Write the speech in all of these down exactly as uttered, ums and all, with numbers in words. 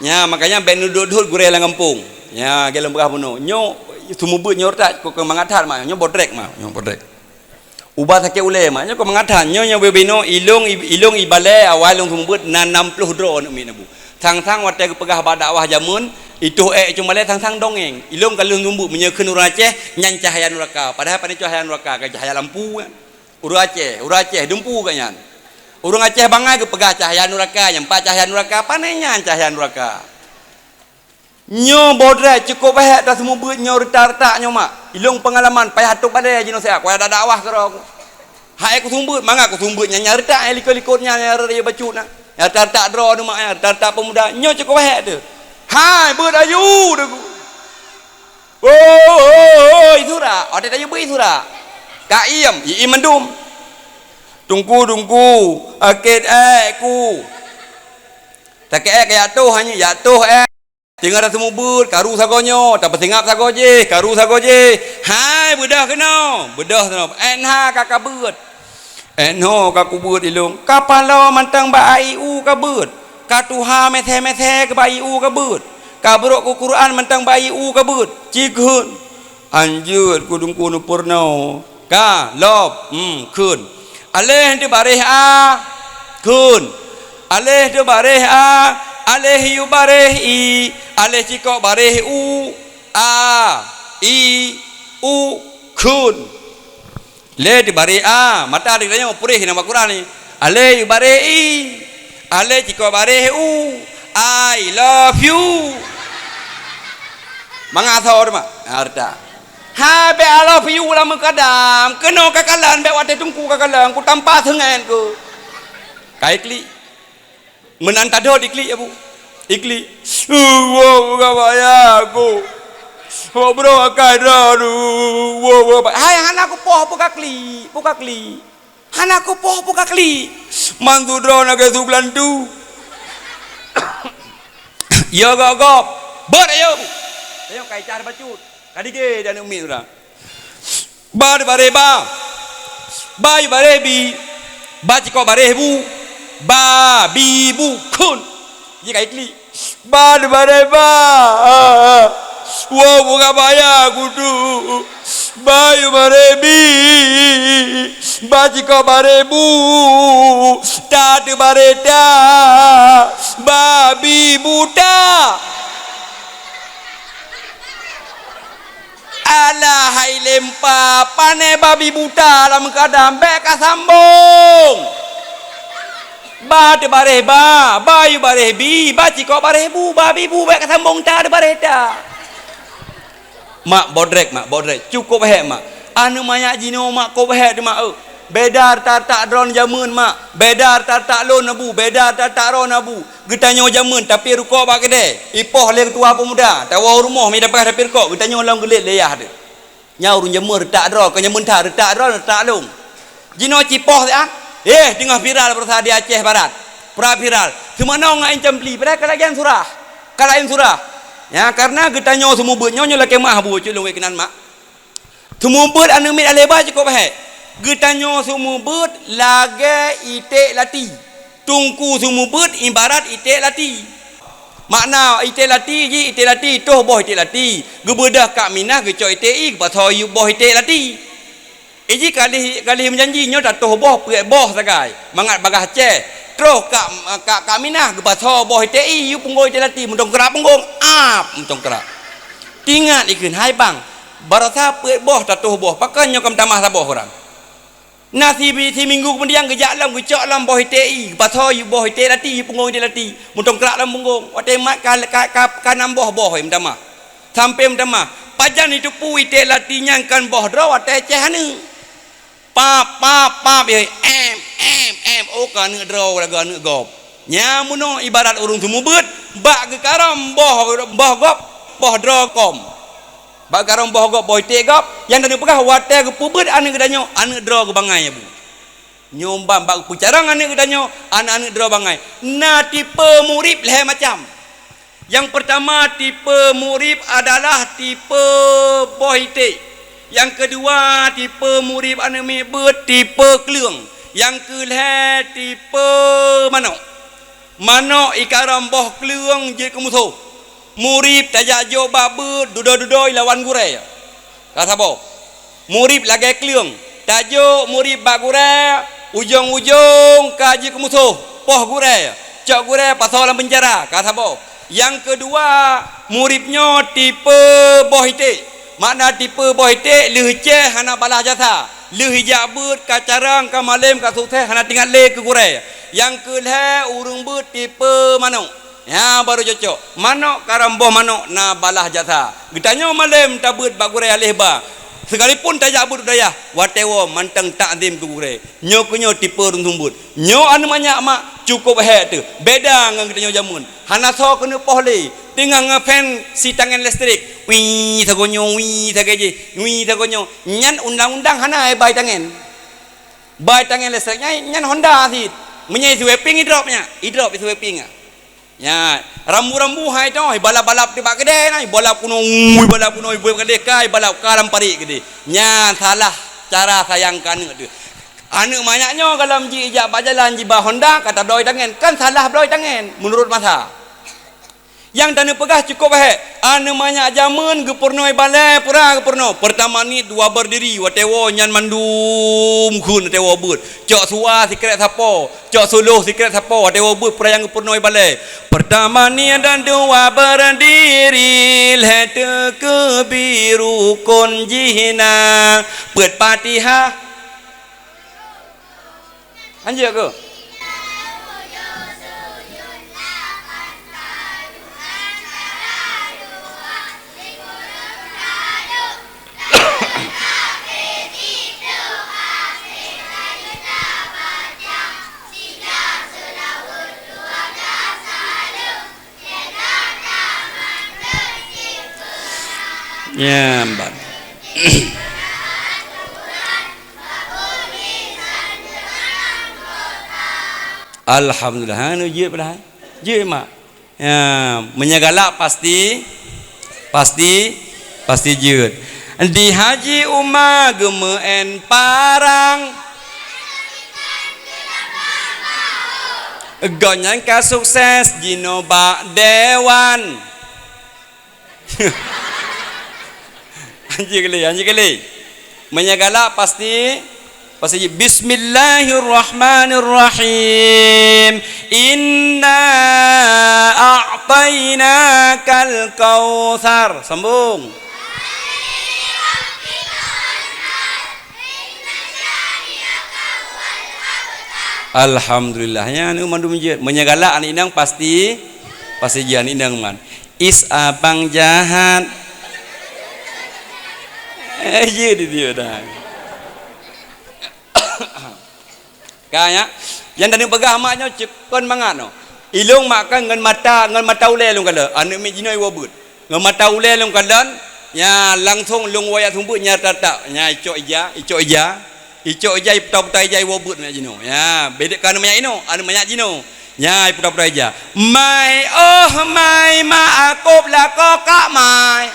Nya, makanya bèk neuduek-duek gurèe lam gampông. Nya, lagèe lôn peugah bunoe. Nyoe seumeubeuet nyoe retak keu mangat that, mak. Nyoe bodrek, mak. Nyoe bodrek. Ubat sakét ulèe, mak. Nyoe keu mangat that. Nyoe, nyoe binoe ilông, ilông ibalèe awai lôn seumeubeuet na nam ploh droe aneuk miet na bu. Sang-sang watèe geupeugah bak dakwah jameun, itoh èk cuma lé sang-sang dongeng. Ilông ka lôn seumeubeuet meunyoe kheun ureueng Aceh, nyan cahya nuraka. Padahai pane cahya nuraka, ka cahya lampu nyan. Ureueng Aceh, ureueng Aceh dumpu geuh nyan. Ureueng Aceh bangai geupeugah cahya nuraka, nyan pat cahya nuraka, pane nyan cahya nuraka. Nyoe bodrek cukôp bèk taseumeubeuet nyoe retak-retak nyoe, mak. Ilông peungalaman payah tôp balèe jinoe siat, kuwai dakwah keudroe. Hai kuseumeubeuet, mangat kuseumeubeuet nyan, nyan retak, eh, likot-likot nyan, nyan raya bacut na. Nyan retak-retak droe nyoe, mak, nyan retak-retak peumuda. Nyoe cukôp bèk teuh. Hai, beuet aju, deungoe. Oh, oh, oh, isurak. Watèe tayue beuet isurak. Ka iem, iem mandum. Teungku, teungku, sakét èk ku. Sakét èk ka jak toh, hana jak toh èk. Teungoh taseumeubeuet, karu sagoe nyoe, tapeuseungab sagoe jéh, karu sagoe jéh. Hai, beudôh keunoe, beudôh keunoe. Èk na ka kabeuet. Èk nyoe ka kubeuet ilông, ka paloe mantong bak A I U kabeuet, ka tuha mésé-mésé keu bak A I U kabeuet, ka brok keu Quran mantong bak A I U kabeuet. Ci kheun, anjeut keu Teungku Neupeurnoe. Ka, lom, hmm, kheun. Aléh teubaréh a, kheun. Aléh teubaréh a, aléh yue baréh i, aléh cikok baréh u, a, i, u, kheun. Lé teubaréh a, mata di tanyoe puréh ngon Quran ni. Aléh yue baréh i, aléh cikok baréh u, I love you. Mangat asoe teuma. Harta. Hai bèk I love you lam meukadam, keunoe ka kalon bèk watèe teungku ka kalon, kutampa seungét keu. Ka iklik. Meunan tadot iklik, Abu. Iklik. Woe, ka payah ku. Woe, bro, akai droe, woe, woe, hai, hana kupoh, peue ka klik, peue ka klik. Hana kupoh, peue ka klik. Mantu droe na keu su beulantu. Ya, gop-gop. Bot ayo. Ayo kai cah bacut. Ka digé di aneuk miet urang. Ba teubaréh ba. Ba yue baréh bi. Ba cikok baréh bu. Ba, bi, bu, khun. Ji ka iklik. Ba teubaréh ba. Woe, buka baya kutu. Ba yue baréh bi. Ba cikok baréh bu. Ta teubaréh ta. Ba, bi, bu, ta. Alah hai lempa, pane babi buta lam keadaan bèk ka sambong. Ba teubaréh ba, ba yue baréh bi, ba cikok baréh bu, babi bu bèk ka sambong ta teubaréh ta. Mak bodrek, mak bodrek, cukôp hék mak. Aneuk manyak jinoe mak kôp hék teuh mak eu. Beda retak-retak droe jameun mak, beda retak-retak lôn na bu, beda retak-retak droe na bu. Geutanyoe jameun tapi rukok bak keudè, ipoh lé keutua peumuda, tawoe rumoh mi dapah tapi rukok, geutanyoe lom geulet lé yah teuh. Nyan ureueng jameun retak droe, keu jameun that retak droe, retak lôn. Jinoe cipoh siat, eh, teungoh viral baroesa di Aceh Barat. Pra viral. Seumanong ngon incam pli, padahai ka lagèe surah. Ka laén surah. Nyan, karena geutanyoe seumeubeuet nyoe, nyoe lakèe meuah bu, cit lôn wèh keunan mak. Seumeubeuet aneuk miet alèh ba cukôp hék. Geutanyoe seumeubeuet lagèe iték lati. Teungku seumeubeuet ibarat iték lati. Makna iték lati jih, iték lati, toh boh iték lati. Geubeudôh kak minah, geucok iték ie, geupasoe yue boh iték lati. Iji ka lheuh, ka lheuh meujanji nyoe tatoh boh peuet boh sagai, mangat bagaih cèh. Troh kak, kak, kak minah geupasoe boh iték ie, yue punggong iték lati, meucongkrak punggong, ap, meucongkrak. Tingat ikheun, hai bang, baroesa peuet boh tatoh boh, pakon nyoe ka meutamah saboh kurang. Na si, siminggu keumudian geujak lom, geucok lom boh iték ie, geupasoe yue boh iték lati, yue punggong iték lati, meucongkrak lom punggong. Watèe mat ka, ka, ka, ka nam boh boh ie meutamah. Sampoe meutamah, pajan jiteupeue iték lati nyan kon boh droe watèe cèh aneuk. Pap, pap, pap, yeh, em, em, em, oh, ka aneuk droe lagèe aneuk gob. Nyan meunoe ibarat ureueng seumeubeuet, bak geukarong boh, boh gob, boh droe kom. Bak geukarong boh gob, boh iték gob, nyang taneuk peugah watèe geupeubeuet aneuk geutanyoe, aneuk droe geubangai abu. Nyoe ban bak peucarong aneuk geutanyoe, aneuk-aneuk droe bangai. Na tipe murit lhèe macam. Nyang peurtama tipe murit adalah tipe boh iték. Nyang keudua tipe murit aneuk miet beuet tipe kleueng. Nyang keulhèe tipe manok. Manök ikarong boh kleueng jeuet keu musoh. Murit tajak jok bak beuet, dudoe-dudoe ilawan gurée. Ka saboh. Murit lagée kleueng, tajok murit bak gurée, ujong-ujong ka jeuet keu musoh, poh gurée, cok gurée pasoe lam peunjara. Ka saboh. Nyang keudua, murit nyoe tipe boh iték. Makna tipe boh iték, lheueh céh hana balaih jasa. Lheueh ijak beuet ka carông, ka malém, ka sukses, hana teuingat lé keu gurée. Nyang keulhée, ureuëng beuet tipe manök. Nyan barô cocok. Manök karong boh manök na balaih jasa. Geutanyoe malém tabeuet bak gurée aléh ba. Sekalipun tajak beuet u dayah, watée woe mantong takzim keu gurée. Nyoe keuh nyoe tipe ureuëng seumeubeuet. Nyoe aneuëk manyak mak, cukôp hék teuh. Beda ngon geutanyoe jameun. Hana soe keuneuk poh lé. Teungoh ngefan si tangen listrik. Wii sagoe nyoe, wii sagoe jih, wii sagoe nyoe. Nyan undang-undang hana ai bai tangen. Bai tangen listrik nyan, nyan Honda cit. Meunyoe sweeping idrop nyan, idrop sweeping nyan. Nya, rambu-rambu hai toh, ibalap-balap teuh bak keudè na, ibalap keunoe, ibalap keunoe, ibalap keudè ka, ibalap ka lam parit keudè. Nyan salah cara sayang keu aneuëk teuh. Aneuëk manyak nyoe gohlom jih ijak bak jalan jiba Honda, ka tabloe tangen. Kan salah bloe tangen, meunurot masa. Nyang taneuk peugah cukôp hék, aneuëk manyak jameun geupeurunoe balée, peue geupeurunoe. Peurtama niet dua berdiri, watée woe nyan mandum kheun watée woe beuet. Cok suwa sikrek sapo, cok suluh sikrek sapo, watée woe beuet peurayang geupeurunoe balée. Peurtama niet dan dua berdiri, lhée teukeubir rukon jih na. Peuet Fatihah. Hanjeuet keuh? Nyan ban. Alhamdulillah. Ha, nu jeuet padahai. Jeuet, mak. Ya, meunyoe galak pasti, pasti, pasti jeuet. Di Haji Uma geumeu'en parang. Gobnyan ka sukses jinoe bak dewan. Hanjeuet keu lé, hanjeuet keu lé. Meunyoe galak pasti, pasti jih, "Bismillahirrahmanirrahim. Inna a'tainakal kautsar." Sambung. Alhamdulillah. Nyan mandum jeuet. Meunyoe galak aneuëk inong pasti, pasti jeuet aneuëk inong man. Is abang jahat. Eh, jeuet di dia dah. Ka nyan, nyang taneuk peugah mak nyoe cukon mangat nyoe. Ilong mak kan ngon mata, ngon mata ulée lôn kalon. Aneuëk miet jinoe iwoe beuet. Ngon mata ulée lôn kalon, nya langsong lôn woe jak seumeubeuet nya tatak. Nya icok ija, icok ija. Icok ija, iputa-puta ija iwoe beuet manyak jinoe. Nya, bedek ka aneuëk manyak inoe, aneuëk manyak jinoe. Nya, iputa-puta ija. "Mai, oh, mai, mak akôb lakoe kak mai."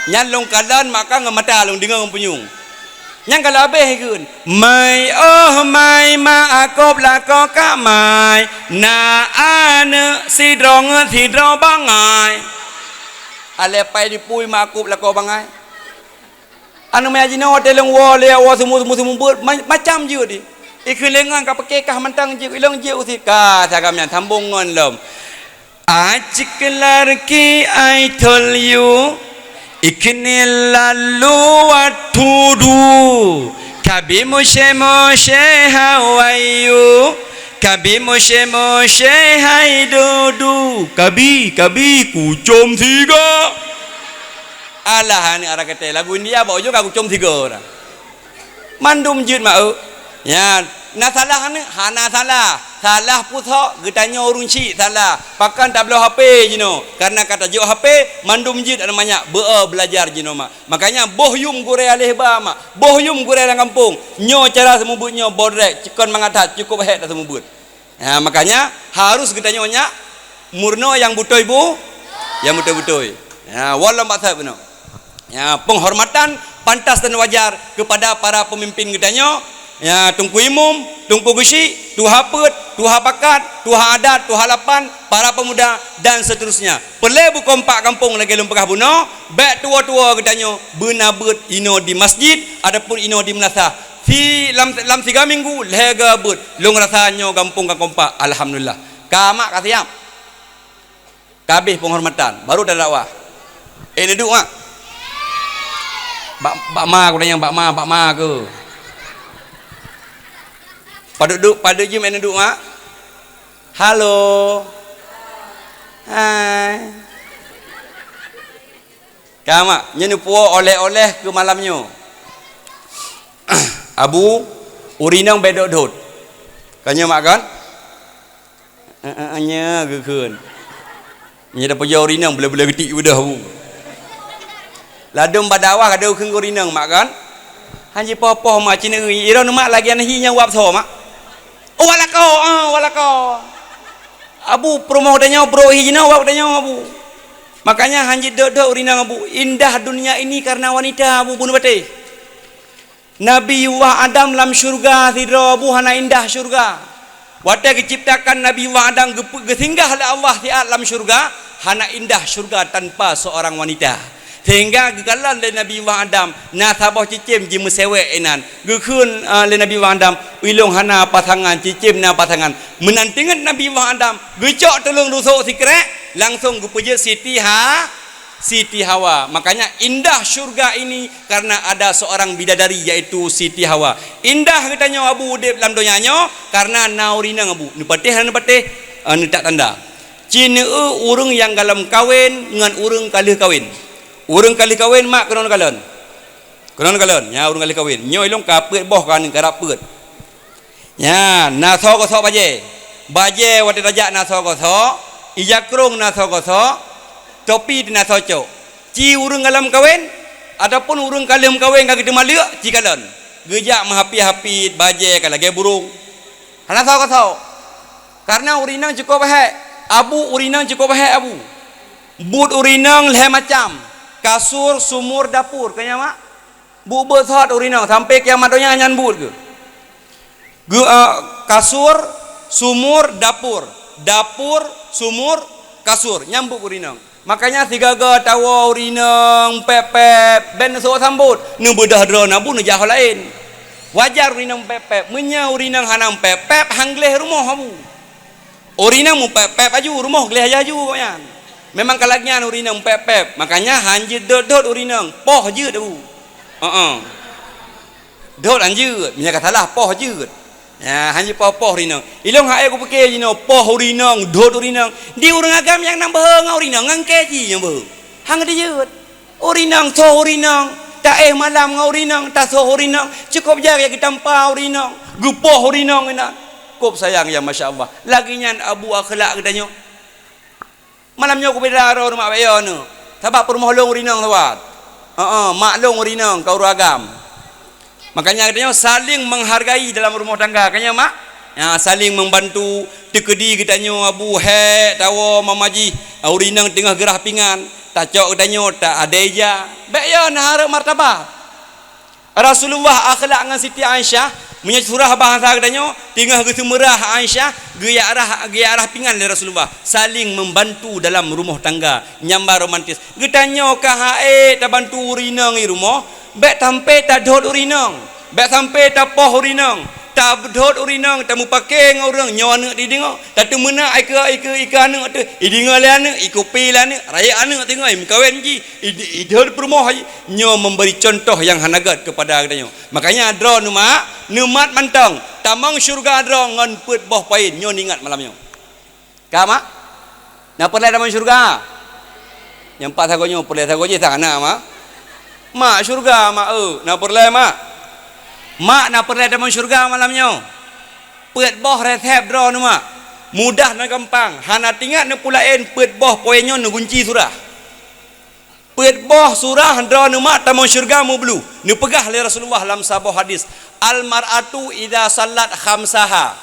Nyan lôn kalon mak ka ngon mata lôn deungoe ngon punyueng. Nyan ka lheueh habéh ikheun, "Mai, oh, mai, mak akôb lakoe kak mai. Na aneuëk sidroe ngon sidroe bangai." Aléh pai dipui mak akôb lakoe bangai. Aneuëk manyak jinoe watée lôn woe lé, woe seumeubeuet, seumeubeuet, seumeubeuet, ma-, macam jeuet di. Ikheun lé ngon ka peuké kah mantong jeuet, ilong jeuet usit ka, sagam nyan sambong ngon lom. "Acik larki I told you, ikni lalu what to do. Kabi moshe moshe, how are you? Kabi moshe moshe, hai dudu. Kabi, kabi, kucom siga." Alah, aneuëk arah keutai lagu India, bak ujong ka kucom siga dah. Mandum jeuet mak eu. Nyan, na salah aneuëk? Hana salah. Salah pusok, geutanyoe ureuëng chik salah. Pakon tabloe H P jinoe? Karena ka tajok H P, mandum jeuet aneuëk manyak beu-, beulajar jinoe mak. Makanya boh yum gurée aléh ba mak. Boh yum gurée lam gampông. Nyoe cara seumeubeuet nyoe bodrek, cukon mangat that, cukôp hék that seumeubeuet. Ha, makanya harus geutanyoe nyak meurunoe nyang beutôi bu-, nyang beutôi-beutôi. Ha, wallahu a'lam bishawab. Ya, penghormatan pantas dan wajar kepada para pemimpin geutanyoe, Ya, Teungku Imum, Teungku Geuchik, Tuha Peuet, Tuha Pakat, Tuha Adat, Tuha Lapan, para pemuda, dan seterusnya. Peureulée beukompak gampông lagée lôn peugah bunoe, bék tuwoe-tuwoe geutanyoe beuna beuet inoe di masjid ataupun inoe di meunasah. Si lam, lam siga minggu lhée ga beuet, lôn rasa nyoe gampông ka kompak, alhamdulillah. Ka mak ka siap. Ka habéh penghormatan, baru tadakwah. Eh, neuduek, Mak. Bak, bak ma, aku tanya, bak ma, bak ma ke? Padub duek, padub jeuem, eh, neuduek, Mak. Halo. Hai. Ka, Mak, nyoe neupuwoe oleh-oleh keu malam nyoe. Abu, ureueng inong bék dot-dot. Ka nyoe, Mak, kan? Eh, eh, eh, nya geukheun. Nya tapujoe ureueng inong, beuleu-beuleu geutik beudoh bu. Ladôm bak dakwah ka geukheun ureueng inong, Mak, kan? Han jipoh-poh, Mak, cit neueu. Iron, Mak, lagi aneuk hi nyang wab soe, Mak? Oh, wab lakoe, ah, wab lakoe. Abu, peurumoh geutanyoe brok hi jinoe wab geutanyoe, Abu. Makanya han jidot-dot ureueng inong, Abu. Indah dunia ini karena wanita, Abu, bunoe batéh. Nabi Allah Adam lam syurga sidroe, Abu, hana indah syurga. Watée geuciptakan Nabi Allah Adam geupeu-, geusinggah lé Allah siat lam syurga, hana indah syurga tanpa seorang wanita. Sehingga geukalon lé Nabi Allah Adam na saboh cicém jimeusewek inan. Geukheun, eh, lé Nabi Allah Adam, "Ilong hana pasangan, cicém na pasangan." Meunan teungeut Nabi Allah Adam, geucok tuleueng rusok sikrek, langsong geupeujeuet Siti Ha-, Siti Hawa. Makanya indah syurga ini karena ada seorang bidadari, yaitu Siti Hawa. Indah geutanyoe, Abu, udeb lam donya nyoe karena na ureueng inong, Abu. Neupatéh hana neupatéh, eh, neutak tanda. Ci neueu ureueng nyang galom kawen ngon ureueng ka lheueh kawen. Ureueng ka lheueh kawen, Mak, keunoe neukalon. Keunoe neukalon, nya ureueng ka lheueh kawen. Nyoe ilong ka peuet boh kan, karab peuet. Nya, na soe gosok bajée. Bajée watée tajak na soe gosok, ija krong na soe gosok, topi na soe cok. Ci ureueng galom kawen, ataupun ureueng ka lheueh meukawen ka geuteuma leuek, ci kalon. Geujak meuhapit-hapit, bajée ka lagée burong. Hana soe gosok. Karena ureueng inong cukôp hék, Abu, ureueng inong cukôp hék, Abu. Buet ureueng inong lhée macam, kasur, sumur, dapur, ka nyan, Mak? Buet-buet sot ureueng inong, sampai kiamat donya nyan buet geuh. Geu-, eh, kasur, sumur, dapur. Dapur, sumur, kasur. Nyan buet ureueng inong. Makanya sigaga tawoe ureueng inong pép-pép, bék neuseuôt sambot. Neubeudoh droe, Abu, neujak ho laén. Wajar ureueng inong pép-pép. Meunyoe ureueng inong hana pép-pép, han gleh rumoh, Abu. Ureueng inong mupép-pép aju, rumoh gleh aju gobnyan. Memang ka lagée nyan ureueng inong mupép-pép. Makanya han jeuet dot-dot ureueng inong, poh jeuet, Abu. Heeh. Dot han jeuet, meunyoe ka salah, poh jeuet. Ya, han jeuet poh-poh ureueng inong. Ilong hai kupike jinoe, poh ureueng inong, dot ureueng inong. Di ureueng agam nyang na beuhe ngon ureueng inong, ngon kée jih nyang beuhe. Han geujeuet. Ureueng inong, soh ureueng inong, taéh malam ngon ureueng inong, tasoh ureueng inong, cukôp jai geutampa ureueng inong, geupoh ureueng inong inan. Kôb sayang ya, masya Allah. Lagée nyan Abu akhlak geutanyoe. Malam nyoe kupeugah droe rumoh bék yo neuh. Sabab peurumoh lôn ureueng inong sabat. Heeh, mak lôn ureueng inong ka ureueng agam. Makanya geutanyoe saling menghargai dalam rumah tangga, kan nyo, Mak? Ya, saling membantu, teukeudi geutanyoe Abu hék, tawoe, mama jih, ureueng inong teungoh geurah pingan, tacok geutanyoe, ta-, ada ija. Bék yo na hareuem martabat. Rasulullah akhlak ngon Siti Aisyah, meunyoe surah bahasa geutanyoe, teungoh geuseumeurah Aisyah, geujak rah, geujak rah pingan lé Rasulullah, saling membantu dalam rumah tangga, nyang ba romantis. Geutanyoe ka hase tabantu ureueng inong di rumoh, bék sampai tadot ureueng inong, bék sampai tapoh ureueng inong, tadot ureueng inong, tamupake ngon ureueng, nyoe aneuk dideungoe, tateumeunak ikeue, ikeue, ikeue aneuk teuh, ideungoe lé aneuk, ikupi lé aneuk, rayeuk aneuk teungoh, imeukawen jih, ide-, idot peurumoh jih, nyoe memberi contoh nyang hana gét keupada geutanyoe. Makanya droe neumak, neumat mantong, tamong syeuruga droe ngon peuet boh poin, nyoe neuingat malam nyoe. Ka, Mak? Na peureulée tamong syeuruga? Nyang pat sagoe nyoe peureulée sagoe jih, sang hana, Mak? Mak, syeuruga, Mak, eu, na peureulée, Mak? Mak, na peureulée tamong syeuruga malam nyoe? Peuet boh resep droe neumak. Mudah dan gampang. Hana teuingat neupulaén peuet boh poin nyoe neugunci surah. Peuet boh surah droe neumat tamong syeuruga meubloe. Neupeugah lé Rasulullah lam saboh hadis, "Al-mar'atu idza sallat khamsaha,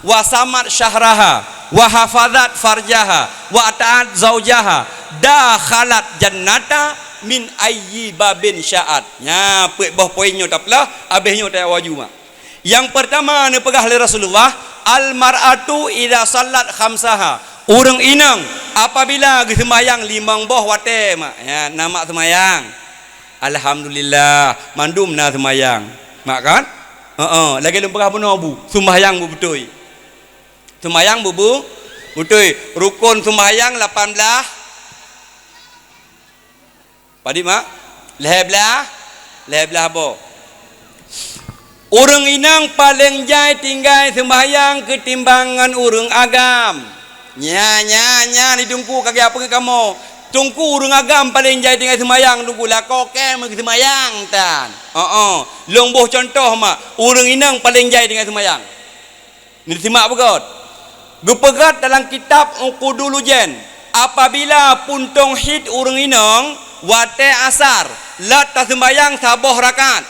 wa samat syahraha, wa hafazat farjaha, wa ata'at zaujaha, dakhalat jannata min ayyi babin sya'at." Nya, peuet boh poin nyoe tapeugah, abéh nyoe tayue laju, Mak. Nyang peurtama neupeugah lé Rasulullah, "Al-mar'atu idza shallat khamsaha." Ureuëng inong apabila geuseumbahyang limong boh watée, mak, ya, na mak seumbahyang. Alhamdulillah, mandum na seumbahyang. Mak kan? Heeh, lagée lôn peugah bunoe bu, seumbahyang bu beutôi. Seumbahyang bu, bu beutôi. Rukon seumbahyang lapan blah. Padit, mak? Lhée blah, lhée blah boh. Ureuëng inong paleng jai tinggai seumbahyang keutimbang ngon ureuëng agam. Nya, nya, nya, ni Teungku ka geujak peugah kamoe. Teungku, ureuëng agam paleng jai tinggai seumbahyang, Teungku, lakoe kée meuseumbahyang tan. Heeh. Lôn boh cuntoh, mak, ureuëng inong paleng jai tinggai seumbahyang. Neusimak beugöt. Geupeugöt dalam kitab Uqudul Lujen, apabila puntông hid ureuëng inong watée asar, lheueh taseumbahyang saboh rakaat.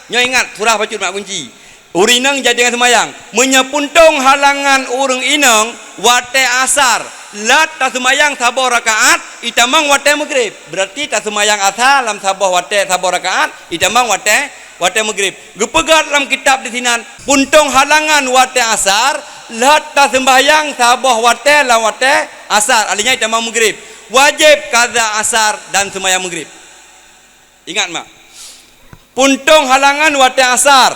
Nyoe ingat, surah bacut mak kunci. Ureuëng inong jadi ngon seumbahyang. Meunyoe puntông halangan ureuëng inong watée asar, lheueh taseumbahyang saboh rakaat, itamong watée meugrib. Berarti taseumbahyang asar lam saboh watée saboh rakaat, itamong watée, watée meugrib. Geupeugah lam kitab disinan, puntông halangan watée asar, lheueh taseumbahyang saboh watée lam watée asar, alheuh nyan itamong meugrib. Wajéb kaza asar dan seumbahyang meugrib. Ingat, mak. Puntông halangan watée asar,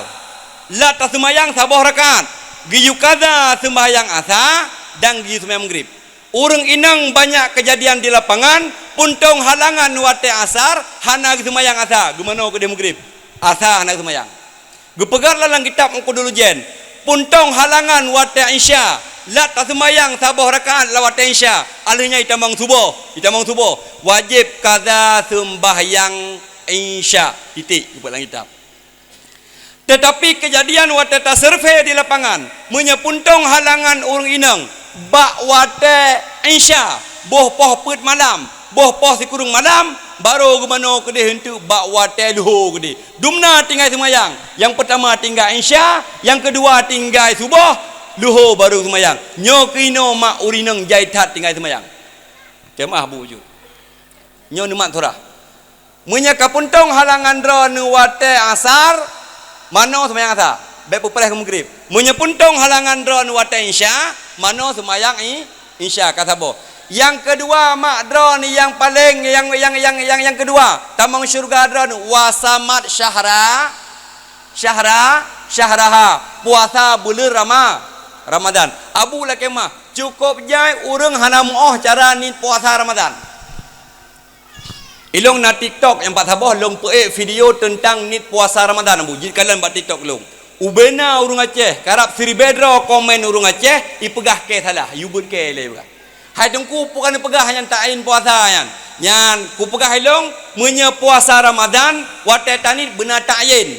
lheueh taseumbahyang saboh rakaat, geuyue kaza seumbahyang asar dan geuyue seumbahyang meugrib. Ureuëng inong banyak keujadian di lapangan, puntông halangan watée asar, hana geuseumbahyang asar, geumanoe keudeh meugrib. Asar hana geuseumbahyang. Geupeugah lam kitab Uqudul Lujen, puntông halangan watée isya, lheueh taseumbahyang saboh rakaat lam watée isya, alheuh nyan itamong suboh, itamong suboh, wajéb kaza seumbahyang isya. Titik, geupeugah lam kitab. Teutapi keujadian watée tasurvei di lapangan, meunyoe puntông halangan ureuëng inong bak watée isya, boh poh peuet malam, boh poh sikureueng malam, barô geumanoe keudeh eunteuk bak watée luho keudeh. Dumna tinggai seumbahyang. Nyang peurtama tinggai isya, nyang keudua tinggai suboh, luho barô seumbahyang. Nyoe keunoe mak ureuëng inong jai that tinggai seumbahyang. Ceumah bu ju. Nyoe neumat surah. Meunyoe ka puntông halangan droeneuh watée asar, manoe seumbahyang asar, bék peupreh keu meugrib. Meunyoe puntông halangan droeneuh watée isya, manoe seumbahyang i-, isya ka saboh. Nyang keudua, mak, droeneuh nyang paleng, nyang, nyang, nyang, nyang, nyang keudua, tamong syeuruga droeneuh, wasamat syahra, syahra, syahraha, puasa buleuen Rama-, Ramadan. Abu lakée mah, cukôp jai ureuëng hana meuoh cara niet puasa Ramadan. Ilong na TikTok nyang pat saboh lôn peuék video teuntang niet puasa Ramadan, Abu. Jeuet kalon bak TikTok lôn. Ubena ureuëng Aceh, karab siribée droe komen ureuëng Aceh, ipeugah kée salah, yue beuet kée lé peugah. Hai Teungku, peue ka neupeugah nyan ta'yin puasa nyan? Nyan kupeugah ilong, meunyoe puasa Ramadan watée taniet beuna ta'yin.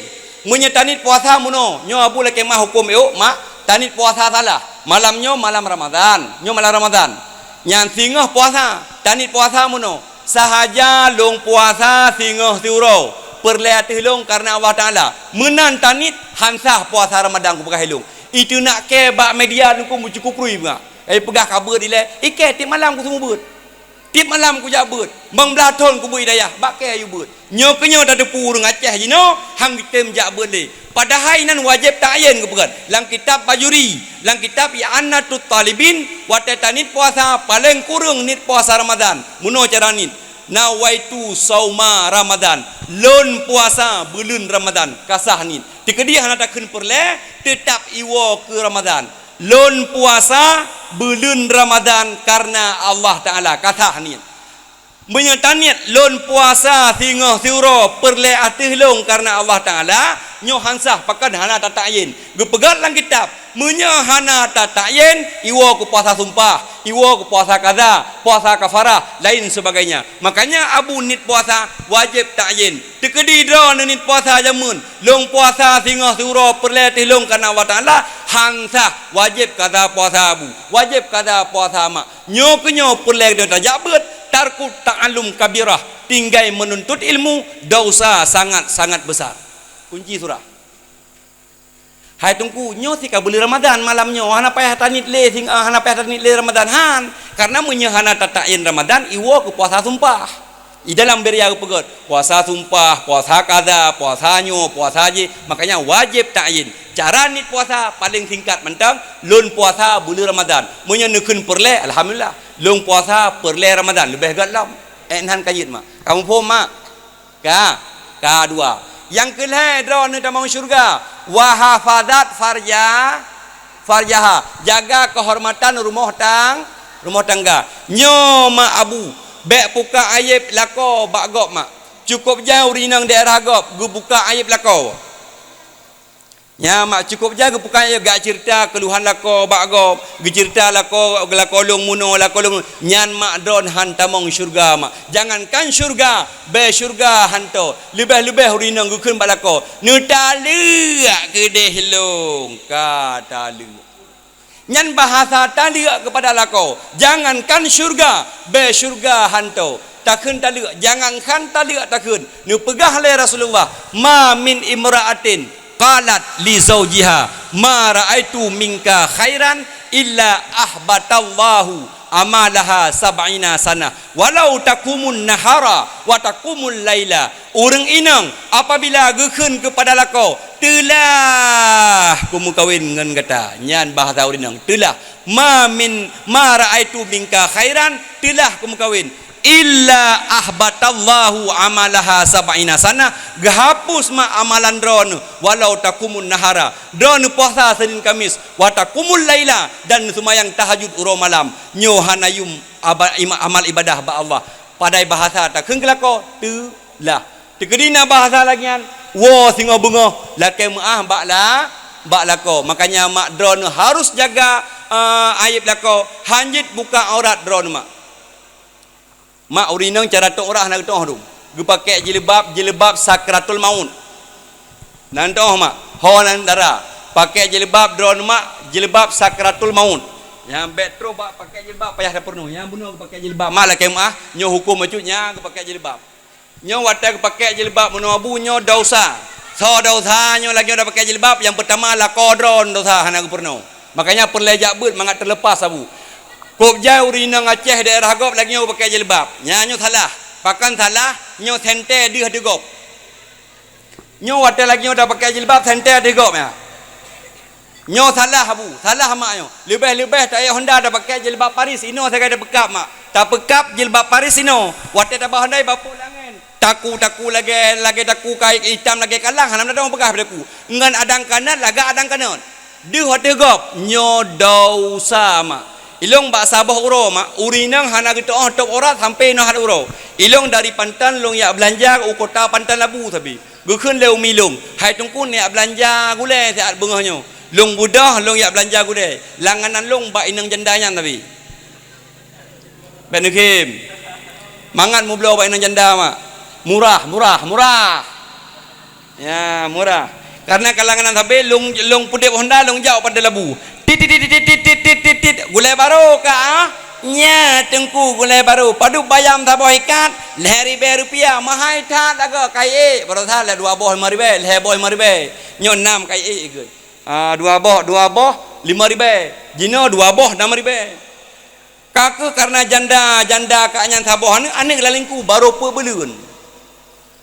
Meunyoe taniet puasa meunoe, nyoe Abu lakée mah huköm ék, mak, taniet puasa salah. Malam nyoe malam Ramadan, nyoe malam Ramadan. Nyan singoh puasa, taniet puasa meunoe. Sahaja lôn puasa singoh siuroe, peureulée ateueh lôn kareuna Allah Taala. Meunan taniet han sah puasa Ramadan kupeugah ilong. Iteunak kée bak media lôn ku meucukup rui beungoh. Ai peugah ka beuet ilée, ikée tieb malam kuseumeubeuet. Tieb malam kujak beuet. Bang blaih thon kubeuet i dayah, bak kée yue beuet. Nyoe keuh nyoe tateupeue ureuëng Aceh jinoe han geutem jak beuet lé. Padahai inan wajéb ta'yin geupeugah. Lam kitab Bajuri, lam kitab I'anatut Talibin, watée taniet puasa paleng kureueng niet puasa Ramadan. Meunoe cara niet, "Nawaitu sauma Ramadan." Lôn puasa buleuen Ramadan, ka sah niet. Teukeudi hana takheun peureulée, teutab iwoe keu Ramadan. Lôn puasa buleuen Ramadan kareuna Allah Taala, ka sah niet. Meunyoe taniet lôn puasa singoh siuroe peureulée ateueh lôn kareuna Allah Taala, nyoe han sah pakon hana tata'yin. Geupeugah lam kitab, meunyoe hana tata'yin, iwoe keu puasa sumpah, iwoe keu puasa kaza, puasa kafarah, lain sebagainya. Makanya Abu niet puasa wajéb ta'yin. Teukeudi droeneuh niet puasa jameun, lôn puasa singoh siuroe peureulée ateueh lôn kareuna Allah Taala, han sah, wajéb kaza puasa Abu, wajéb kaza puasa mak. Nyoe keuh nyoe peureulée geutanyoe tajak beuet, tarkut ta'allum kabirah, tinggai meununtut ilmu, dosa sangat-sangat besar. Kunci surah. Hai Teungku, nyoe si ka buleuen Ramadan malam nyoe, hana payah taniet lé sing-, ah, hana payah taniet lé Ramadan han. Kareuna meunyoe hana tata'yin Ramadan, iwoe keu puasa sumpah. Di dalam beuraya geupeugét, puasa sumpah, puasa kaza, puasa nyoe, puasa jih. Makanya wajéb ta'yin. Cara niet puasa paléng singkat mantong, lôn puasa buleuen Ramadhan. Meunyoe neukheun peureulée, alhamdulillah. Lôn puasa peureulée Ramadhan, leubeh gét lom. Ék nan ka jeuet mak. Kamu phom mak? Ka, ka dua. Nyang keu lhée droeneuh tamong syeuruga, wa hafazat farja, farjaha, jaga keuhormatan rumoh tang-, rumoh tangga. Nyoe mak abu, bék puka ayeb lakoe bak gob mak. Cukôp jai ureueng inong daerah gob geupuka ayeb lakoe. Nyan mak cukôp jai geupuka ayeb, gak ceurita keuluhan lakoe bak gob, geuceurita lakoe, lakoe lôn meunoe, lakoe lôn meunoe. Nyan mak droen han tamong syeuruga mak. Jangankan syeuruga, bèe syeuruga hanto. Leubeh-leubeh ureueng inong geukheun bak lakoe, "Neutaleuek keudeh lôn." Ka taleuek. Nyan bahasa taleuek keupada lakoe. Jangankan syeuruga, bèe syeuruga hanto. Takheun taleuek, jangankan taleuek takheun. Neupeugah lé Rasulullah, "Ma min imra'atin qalat li zaujiha, 'Ma ra'aitu minka khairan,' illa ahbatallahu amalaha sab'ina sanah, walau taqumun nahara wa taqumul laila." Ureueng inong apabila geukheun keupada lakoe, "Teulah kumeukawen ngon gata," nyan bahasa ureueng inong, "Teulah, ma min, ma ra'aitu minka khairan, teulah kumeukawen." "Illa ahbatallahu amalaha sab'ina sanah," geuhapus mak amalan droeneuh, "walau taqumun nahara," droeneuh puasa Senin Kamis, "wa taqumul laila," dan seumayang tahajud uroe malam. Nyoe hana yum aba-, ima-, amal ibadah bak Allah. Padahai bahasa takheun keu lakoe, "Teulah." Teukeudi na bahasa lagèe nyan, woe singoh beungoh, lakèe meu'ah bak la-, bak lakoe. Makanya mak droeneuh harus jaga, eh, ayeb lakoe, hanjeuet buka aurat droeneuh mak. Mak, ureueng inong cara tok urat hana geutu'oh dum. Geupakèk jilbab, jilbab sakratul maut. Nan tu'oh mak, ho nan dara. Pakèk jilbab droeneuh mak, jilbab sakratul maut. Nyang bèk troh bak pakèk jilbab payah tapeurunoe. Nyang bunoe geupakèk jilbab. Mak lakèe meu'ah, nyoe huköm bacut nyang geupakèk jilbab. Nyoe watèe geupakèk jilbab meunoe abu nyoe desya. Soe desya nyoe lagèe nyoe dak pakèk jilbab, nyang peutama lakoe droeneuh desya hana geupeurunoe. Makanya peureulèe jak beuet mangat teulepas abu. Kôb jai ureueng inong Aceh daerah gob lagèe nyoe geupakèk jilbab. Nyan nyoe salah. Pakon salah, nyoe sentée deuh ateueh gob. Nyoe watèe lagèe nyoe dak pakèk jilbab sentée ateueh gob nyan. Nyoe salah abu, salah mak nyoe. Leubeh-leubeh taék honda tapakèk jilbab Paris, inoe sagai tapeukab mak. Tapeukab jilbab Paris inoe. Watèe tabah honda bapôh lé angén. Taku-taku lagèe, lagèe taku kayèe itam lagèe kalang, hana meudadong peugah beudeku. Ngon adang kanot lagak adang kanot. Deuh ateueh gob, nyoe desya mak. Ilong bak saboh uroe mak, ureueng inong hana geutu'oh tôb urat sampoe inoe hat uroe. Ilong dari Panton lôn jak beulanja u kota Panton Labu sabe. Geukheun lé umi lôn, "Hai Teungku, neujak beulanja gulée siat beungoh nyoe." Lôn beudôh, lôn jak beulanja gulée. Langganan lôn bak inong janda nyan tapi. Bèk neukheun. Mangat meubloe bak inong janda mak. Murah, murah, murah. Ya, murah. Karena ka langganan sabe lôn, lôn peudeup honda, lôn jak u Panton Labu. Tit, tit, tit. Gulée barô ka, ah? Nya, Teungku, gulée barô. Padub bayam saboh ikat, lhèe ribèe rupiah. Mahai that lagoe, kayèe ék. Baroesa lhèe dua boh limong ribèe, lhèe boh limong ribèe. Nyoe nam kayèe ék ikôt. Ah, dua boh, dua boh limong ribèe. Jinoe dua boh nam ribèe. Ka keuh karena janda, janda ka nyan saboh aneuk, aneuk lalingku barô peuet buleuen.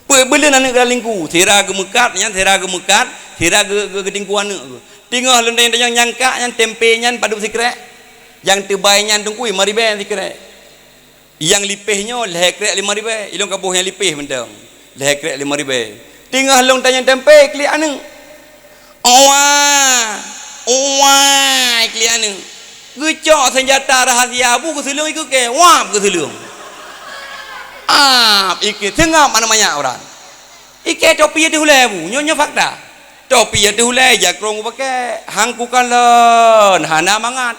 Peuet buleuen aneuk lalingku, sira geumeukat, nyan sira geumeukat, sira geu-, geu-, geutingku aneuk. Teungoh lôn tanyong-tanyong nyang kak nyan tempe nyan padub sikrek, nyang teubai nyan Teungku limong ribèe sikrek. Nyang lipéh nyoe lhèe krek limong ribèe, ilong ka boh nyang lipéh mantong. Lhèe krek limong ribèe. Teungoh lôn tanyong tempe klik aneuk. Owa, owa, klik aneuk. Geucok seunjata rahasia bu geuseuleueng ikeu kèe, wab geuseuleueng. Ap, ikeu teungab aneuk manyak urat. Ikèe topi ateueh ulèe bu, nyoe, nyoe fakta. Topi ateueh ulèe, jakrong geupaké, hangku kalon, hana mangat.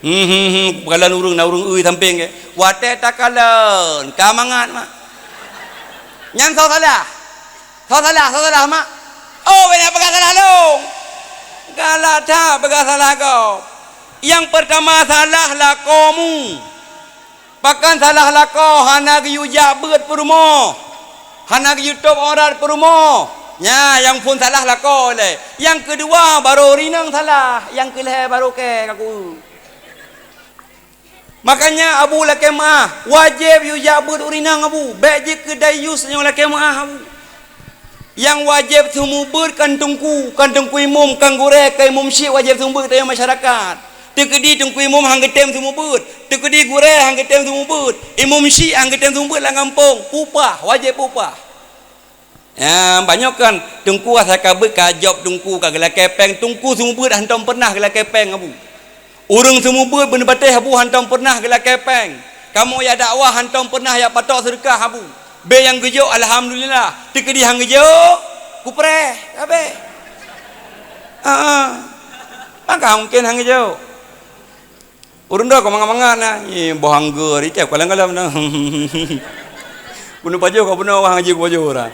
Hmm, hmm, hmm, kalon ureueng, na ureueng eu sampéng kèe. Watèe takalon, ka mangat mak. Nyan soe salah? Soe salah, soe salah mak? Oh, bèk na peugah salah lôn. Galak that peugah salah gob. Nyang peurtama salah lakomu. Pakon salah lakoe hana geuyue jak beuet peurumoh, hana geuyue tôb urat peurumoh. Nyan nyang phôn salah lakoe lé. Nyang keudua barô rinong salah, nyang keulhèe barô kèe kaku. Makanya Abu lakée meuáh, wajéb yue jak beuet ureuëng inong Abu, bék jeuet keu dayus nyoe lakée meuáh Abu. Nyang wajéb seumeubeuet kan teungku, kan teungku imum, kan gurée, kan imum syiek wajéb seumeubeuet tanyoe masyarakat. Teukeudi teungku imum han geutem seumeubeuet, teukeudi gurée han geutem seumeubeuet, imum syiek han geutem seumeubeuet lam gampông, peupah, wajéb peupah. Ya, banyak kan teungku asai ka beuet ka job teungku ka geulakée péng, teungku seumeubeuet hantom pernah geulakée péng Abu. Ureuëng seumeubeuet beuneubatéh Abu hantom pernah geulakée péng. Kamoe jak dakwah hantom pernah jak patok seudeukah Abu. Bék nyang geujok alhamdulillah, teukeudi han geujok kupreh, habéh. Heeh. Maka mungkin han geujok. Ureuëng droe ka mangat-mangat na, "Ih, boh anggeur, ikée kalon-kalon na." Bunoe pajoh ka bunoe wah ngaji ku pajoh dah.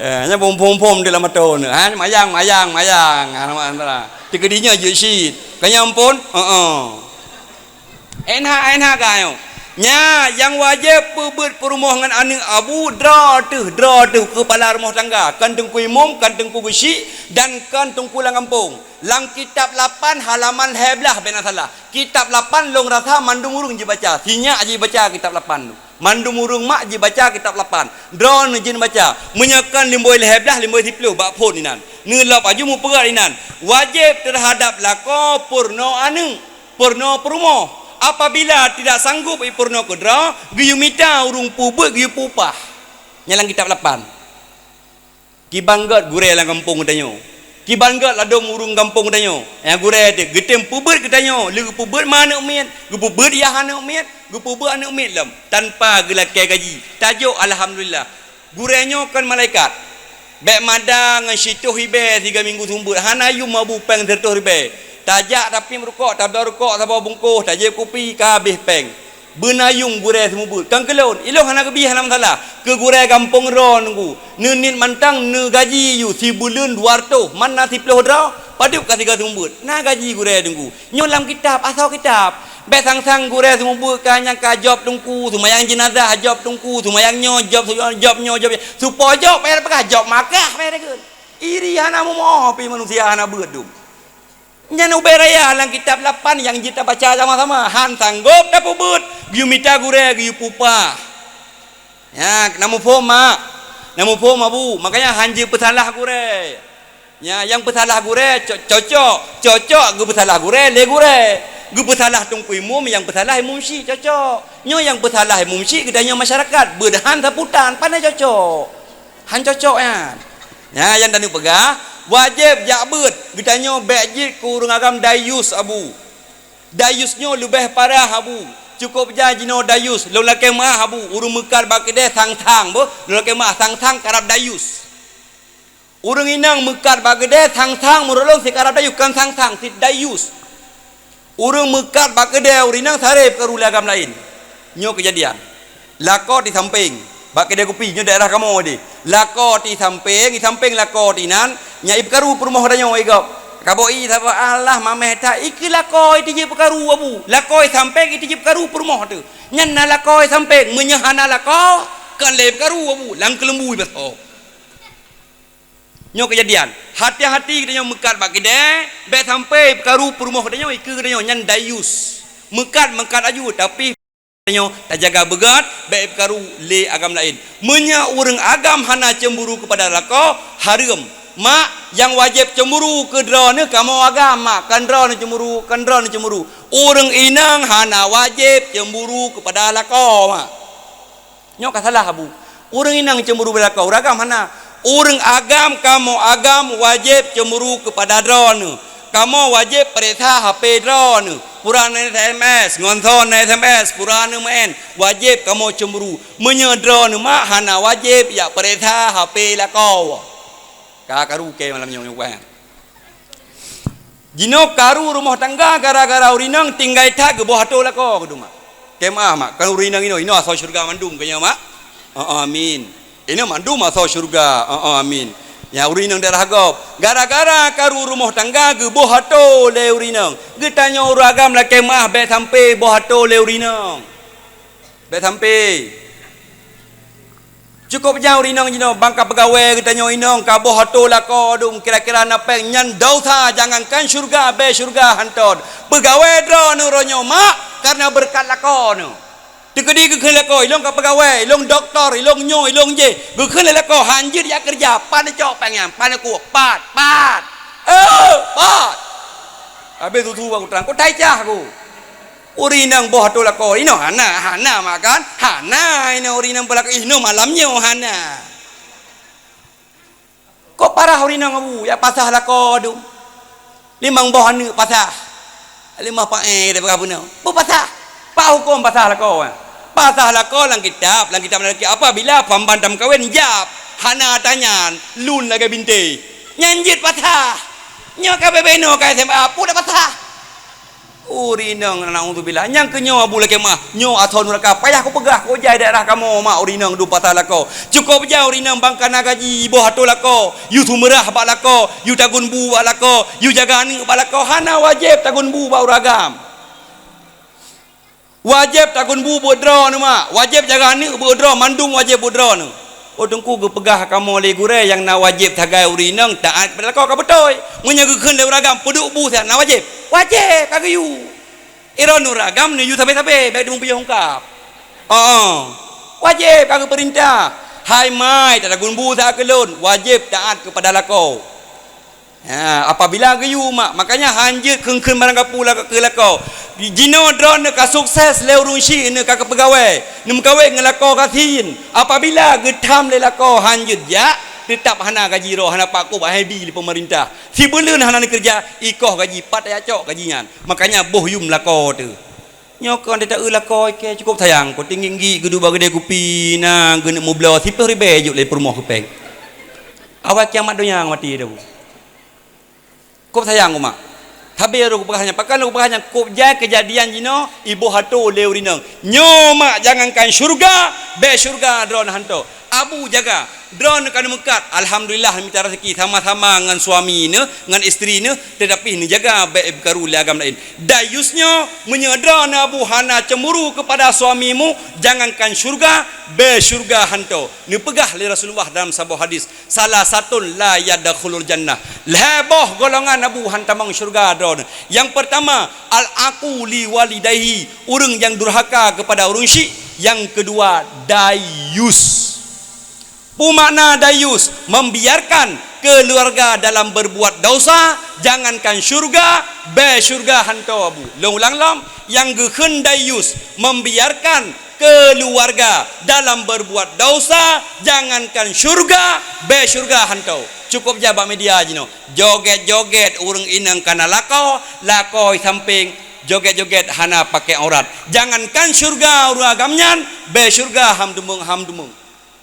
Eh, nyan phom-phom di lam mata na. Ha, mayang, mayang, mayang. Ha, nama antara. Teukeudi nyoe jeuet cit. Ka nyan phon? Heeh. Enha, enha ka nyoe. Nya, nyang wajéb peubeuet peurumoh ngon aneuëk Abu, droe teuh, droe teuh keupala rumoh tangga. Kan teungku imum, kan teungku geuchik, dan kan teungku lam gampông. Lam kitab lapan halaman lhée blaih bena salah. Kitab lapan lôn rasa mandum ureuëng jibaca. Sinyak jibaca kitab lapan tu. Mandum ureuëng mak jibaca kitab lapan. Droeneuh jeuet baca. Meunyoe kon limbai lhée blaih, limbai siploh bak phon inan. Neulop aju mupeugah inan. Wajéb teuhadab lakoe peurunoe aneuëk, peurunoe peurumoh. Apabila tidak sanggup ipeurunoe keudroe, geuyue mita ureuëng peubeuet geuyue peupah. Nyan lam kitab lapan. Kiban gét gurée lam gampông geutanyoe. Kiban gét ladôm ureuëng gampông geutanyoe. Nyang gurée teuh geutem peubeuet geutanyoe, lé geupeubeuet ma aneuëk miet, geupeubeuet yah aneuëk miet, geupeubeuet aneuëk miet lom tanpa geulakée gaji. Tajok alhamdulillah. Gurée nyoe kon malaikat. Bék mada ngon sitoh ribée siga minggu seumeubeuet, hana yum Abu péng sireutôh ribée. Tajak tapi meurukok, tabloe rukok saboh bungkôh, tajieb kupi, ka habéh péng. Beuna yum gurée seumeubeuet. Kan keu lôn, ilôn hana geubi hana masalah. Keu gurée gampông droe teungku, neuniet mantong neugaji yue sibuleuen dua reutôh, man na siploh droe, padub ka siga seumeubeuet. Na gaji gurée teungku. Nyoe lam kitab, asoe kitab. Bék sang-sang gurée seumeubeuet ka nyang ka job teungku, seumayang jeunazah job teungku, seumayang nyoe job, job nyoe job. Supo job payah peugah job makah payah deungon. Iri hana mumoh pi manusia hana beuet dum. Nyan ubé raya lam kitab lapan nyang jeuet tabaca sama-sama, han sanggob tapeubuet, geuyue mita gurée geuyue peupah. Nya, na muphom, mak? Na muphom, Abu? Makanya han jeuet peusalah gurée. Nya, nyang peusalah gurée, co-, cocok. Cocok geupeusalah gurée, lé gurée. Geupeusalah teungku imum, nyang peusalah imum syiek, cocok. Nyoe nyang peusalah imum syiek geutanyoe masyarakat, beuet han saputan, pane cocok. Han cocok nyan. Nya, nyang taneuk peugah, wajéb jak beuet. Geutanyoe bék jeuet keu ureuëng agam dayus, Abu. Dayus nyoe leubeh parah, Abu. Cukôp jan jinoe dayus, lôn lakée meuáh, Abu. Ureuëng meukat bak keudée sang-sang, boh. Lôn lakée meuáh, sang-sang karab dayus. Ureuëng inong meukat bak keudée sang-sang meunurot lôn sikarab dayus, kon sang-sang, cit dayus. Ureuëng meukat bak keudée ureuëng inong saré peukaru lé agam laén. Nyoe keujadian. Lakoe di sampéng, bak keudée kupi, nyoe daerah kamoe deh. Lakoe di sampéng, di sampéng lakoe di nan, nyan ipeukaru peurumoh tanyoe igop. Kabok i saboh Allah mameh that, ikeu lakoe itijeuet peukaru, Abu. Lakoe sampéng itijeuet peukaru peurumoh teuh. Nyan na lakoe sampéng, meunyoe hana lakoe, kon lé peukaru, Abu. Lam keuleumbu ibasoe. Nyoe keujadian. Hati-hati geutanyoe meukat bak keudée, bék sampai peukaru peurumoh geutanyoe, ikeu geutanyoe nyan dayus. Meukat, meukat aju, tapi geutanyoe tajaga beugét, bék peukaru lé agam laén. Meunyoe ureuëng agam hana cemburu keupada lakoe, hareuem. Mak, nyang wajéb cemburu keu droeneuh kamoe agam, mak, kon droeneuh cemburu, kon droeneuh cemburu. Ureuëng inong hana wajéb cemburu keupada lakoe, mak. Nyoe ka salah, Abu. Ureuëng inong cemburu bak lakoe, ureuëng agam hana. Ureuëng agam, kamoe agam wajéb cemburu keupada droeneuh. Kamoe wajéb pareksa H P droeneuh. Pura na S M S, ngon soe na S M S, pura na meu'en. Wajéb kamoe cemburu. Meunyoe droeneuh mak hana wajéb jak pareksa H P lakoe. Ka karu kée malam nyoe, nyoe. Jinoe karu rumoh tangga gara-gara ureuëng inong tinggai that geuboh atô lakoe, keuduma. Kée meuáh, mak, kon ureuëng inong inoe, inoe asoe syeuruga mandum, keu nyoe, mak? Heeh, amin. Inoe mandum asoe syeuruga, heeh, amin. Nyang ureuëng inong daerah gob, gara-gara karu rumoh tangga geuboh atô lé ureuëng inong. Geutanyoe ureuëng agam lakée meuáh bék sampai boh atô lé ureuëng inong. Bék sampai. Cukôp jan ureuëng inong jinoe, ban ka peugawée geutanyoe inong ka boh atô lakoe dum, kira-kira na péng nyan desya, jangankan syeuruga, abée syeuruga hantom. Peugawée droeneuh uroe nyoe, mak, Karena beureukat lakoe nyoe. Teukeudi geukheun lakoe, ilong ka peugawée, ilong doktor, ilong nyoe, ilong jéh. Geukheun lé lakoe, hanjeuet jak keureuja, pat neucok péng nyan, pat neukuek, pat, pat. Eh, pat. Habéh tutu bak kutrang, kutai cah ku. Ureueng inong boh atô lakoe, inoe hana, hana makan, hana inoe ureueng inong peulaku, inoe malam nyoe hana. Kok parah ureueng inong abu, jak pasah lakoe dum. Limong boh aneuk pasah. Limong paéh daripada bunoe. Beupasah. Pat huköm pasah lakoe? Pasah lakoe lam kitab, lam kitab na lagée apabila famban tameukawen jab, hana tanyan, lôn lagée bintéh. Nyan jeuet pasah. Nyoe ka beubaih inoe ka S M A, peue dak pasah? Ureueng inong, naudzubillah. Nyang keu nyoe abu lakée meuah, nyoe asoe nuraka. Payah kupeugah keu ojai daerah kamoe mak ureueng inong dum pasah lakoe. Cukôp jak ureueng inong bang ka na gaji, iboh atô lakoe, yue seumeurah bak lakoe, yue tagun bu bak lakoe, yue jaga aneuk bak lakoe. Hana wajéb tagun bu bak ureueng agam. Wajéb tagun bu beuet droeneuh mak, wajéb jaga aneuk beuet droe, mandum wajéb beuet droeneuh. Oh teungku geupeugah kamoe lé gurée nyang na wajéb sagai ureueng inong taát keupada lakoe ka beutôi. Meunyoe geukheun lé ureueng agam peuduek bu siat na wajéb, wajéb ka geuyue. Droeneuh ureueng agam neuyue sabe-sabe, bék teumeupiôh ungkab. Oh, wajéb ka geupeurintah. Hai mai, tatagun bu siat keu lôn, wajéb taát keupada lakoe. Ha, apabila geuyue mak, makanya hanjeuet kheun-kheun barang gapu la-, keu lakoe. Jinoe droeneuh ka sukses lé ureueng syiek neuh ka keupeugawée, neumeukawen ngon lakoe gasien. Apabila geutham lé lakoe hanjeuet jak, teutab hana gaji droe, hana pat kôb, hai bi lé peumeurintah. Sibuleuen hana neukeureuja, ikoh gaji, pat tajak cok gaji nyan. Makanya boh yuem lakoe teuh. Nyoe kon teuta eu lakoe ikée cukôp sayang, kok tinggi-tinggi geuduek bak keudée kupi na geuneuk meubloe siplôh ribée jok lé peurumoh keu péng. Awai kiamat donya maté dah. Kôb sayang umat. Sabe lôn kupeugah nyan, pakon lôn kupeugah nyan, kôb jai keujadian jinoe iboh atô lé ureueng inong. Nyoe mak jangankan syeuruga, bék syeuruga droeneuh hanto. Abu jaga, droeneuh ka neumeukat, alhamdulillah mita raseuki sama-sama ngon suami neuh, ngon isteri neuh, teutapi neujaga bék beukaru lé agam laén. Dayus nyoe, meunyoe droeneuh abu hana cemburu keupada suamimu, jangankan syeuruga, bék syeuruga hanto. Neupeugah lé Rasulullah dalam saboh hadis, "Salasatun la yadkhulul jannah." Lhée boh golongan abu han tamong syeuruga droeneuh. Nyang peurtama, al-aqu li walidaihi, ureueng nyang durhaka keupada ureueng syiek. Nyang keudua, dayus. Peue makna dayus? Membiarkan keuluwarga dalam berbuat dosa, jangankan syeuruga, bék syeuruga hanto abu. Lôn ulang lom, nyang geukheun dayus, membiarkan keuluwarga dalam berbuat dosa, jangankan syeuruga, bék syeuruga hanto. Cukôp jak bak media jinoe. Jogét-jogét ureueng inong ka na lakoe, lakoe sampéng, jogét-jogét hana pakék aurat. Jangankan syeuruga ureueng agam nyan, bék syeuruga ham deumeung, ham deumeung.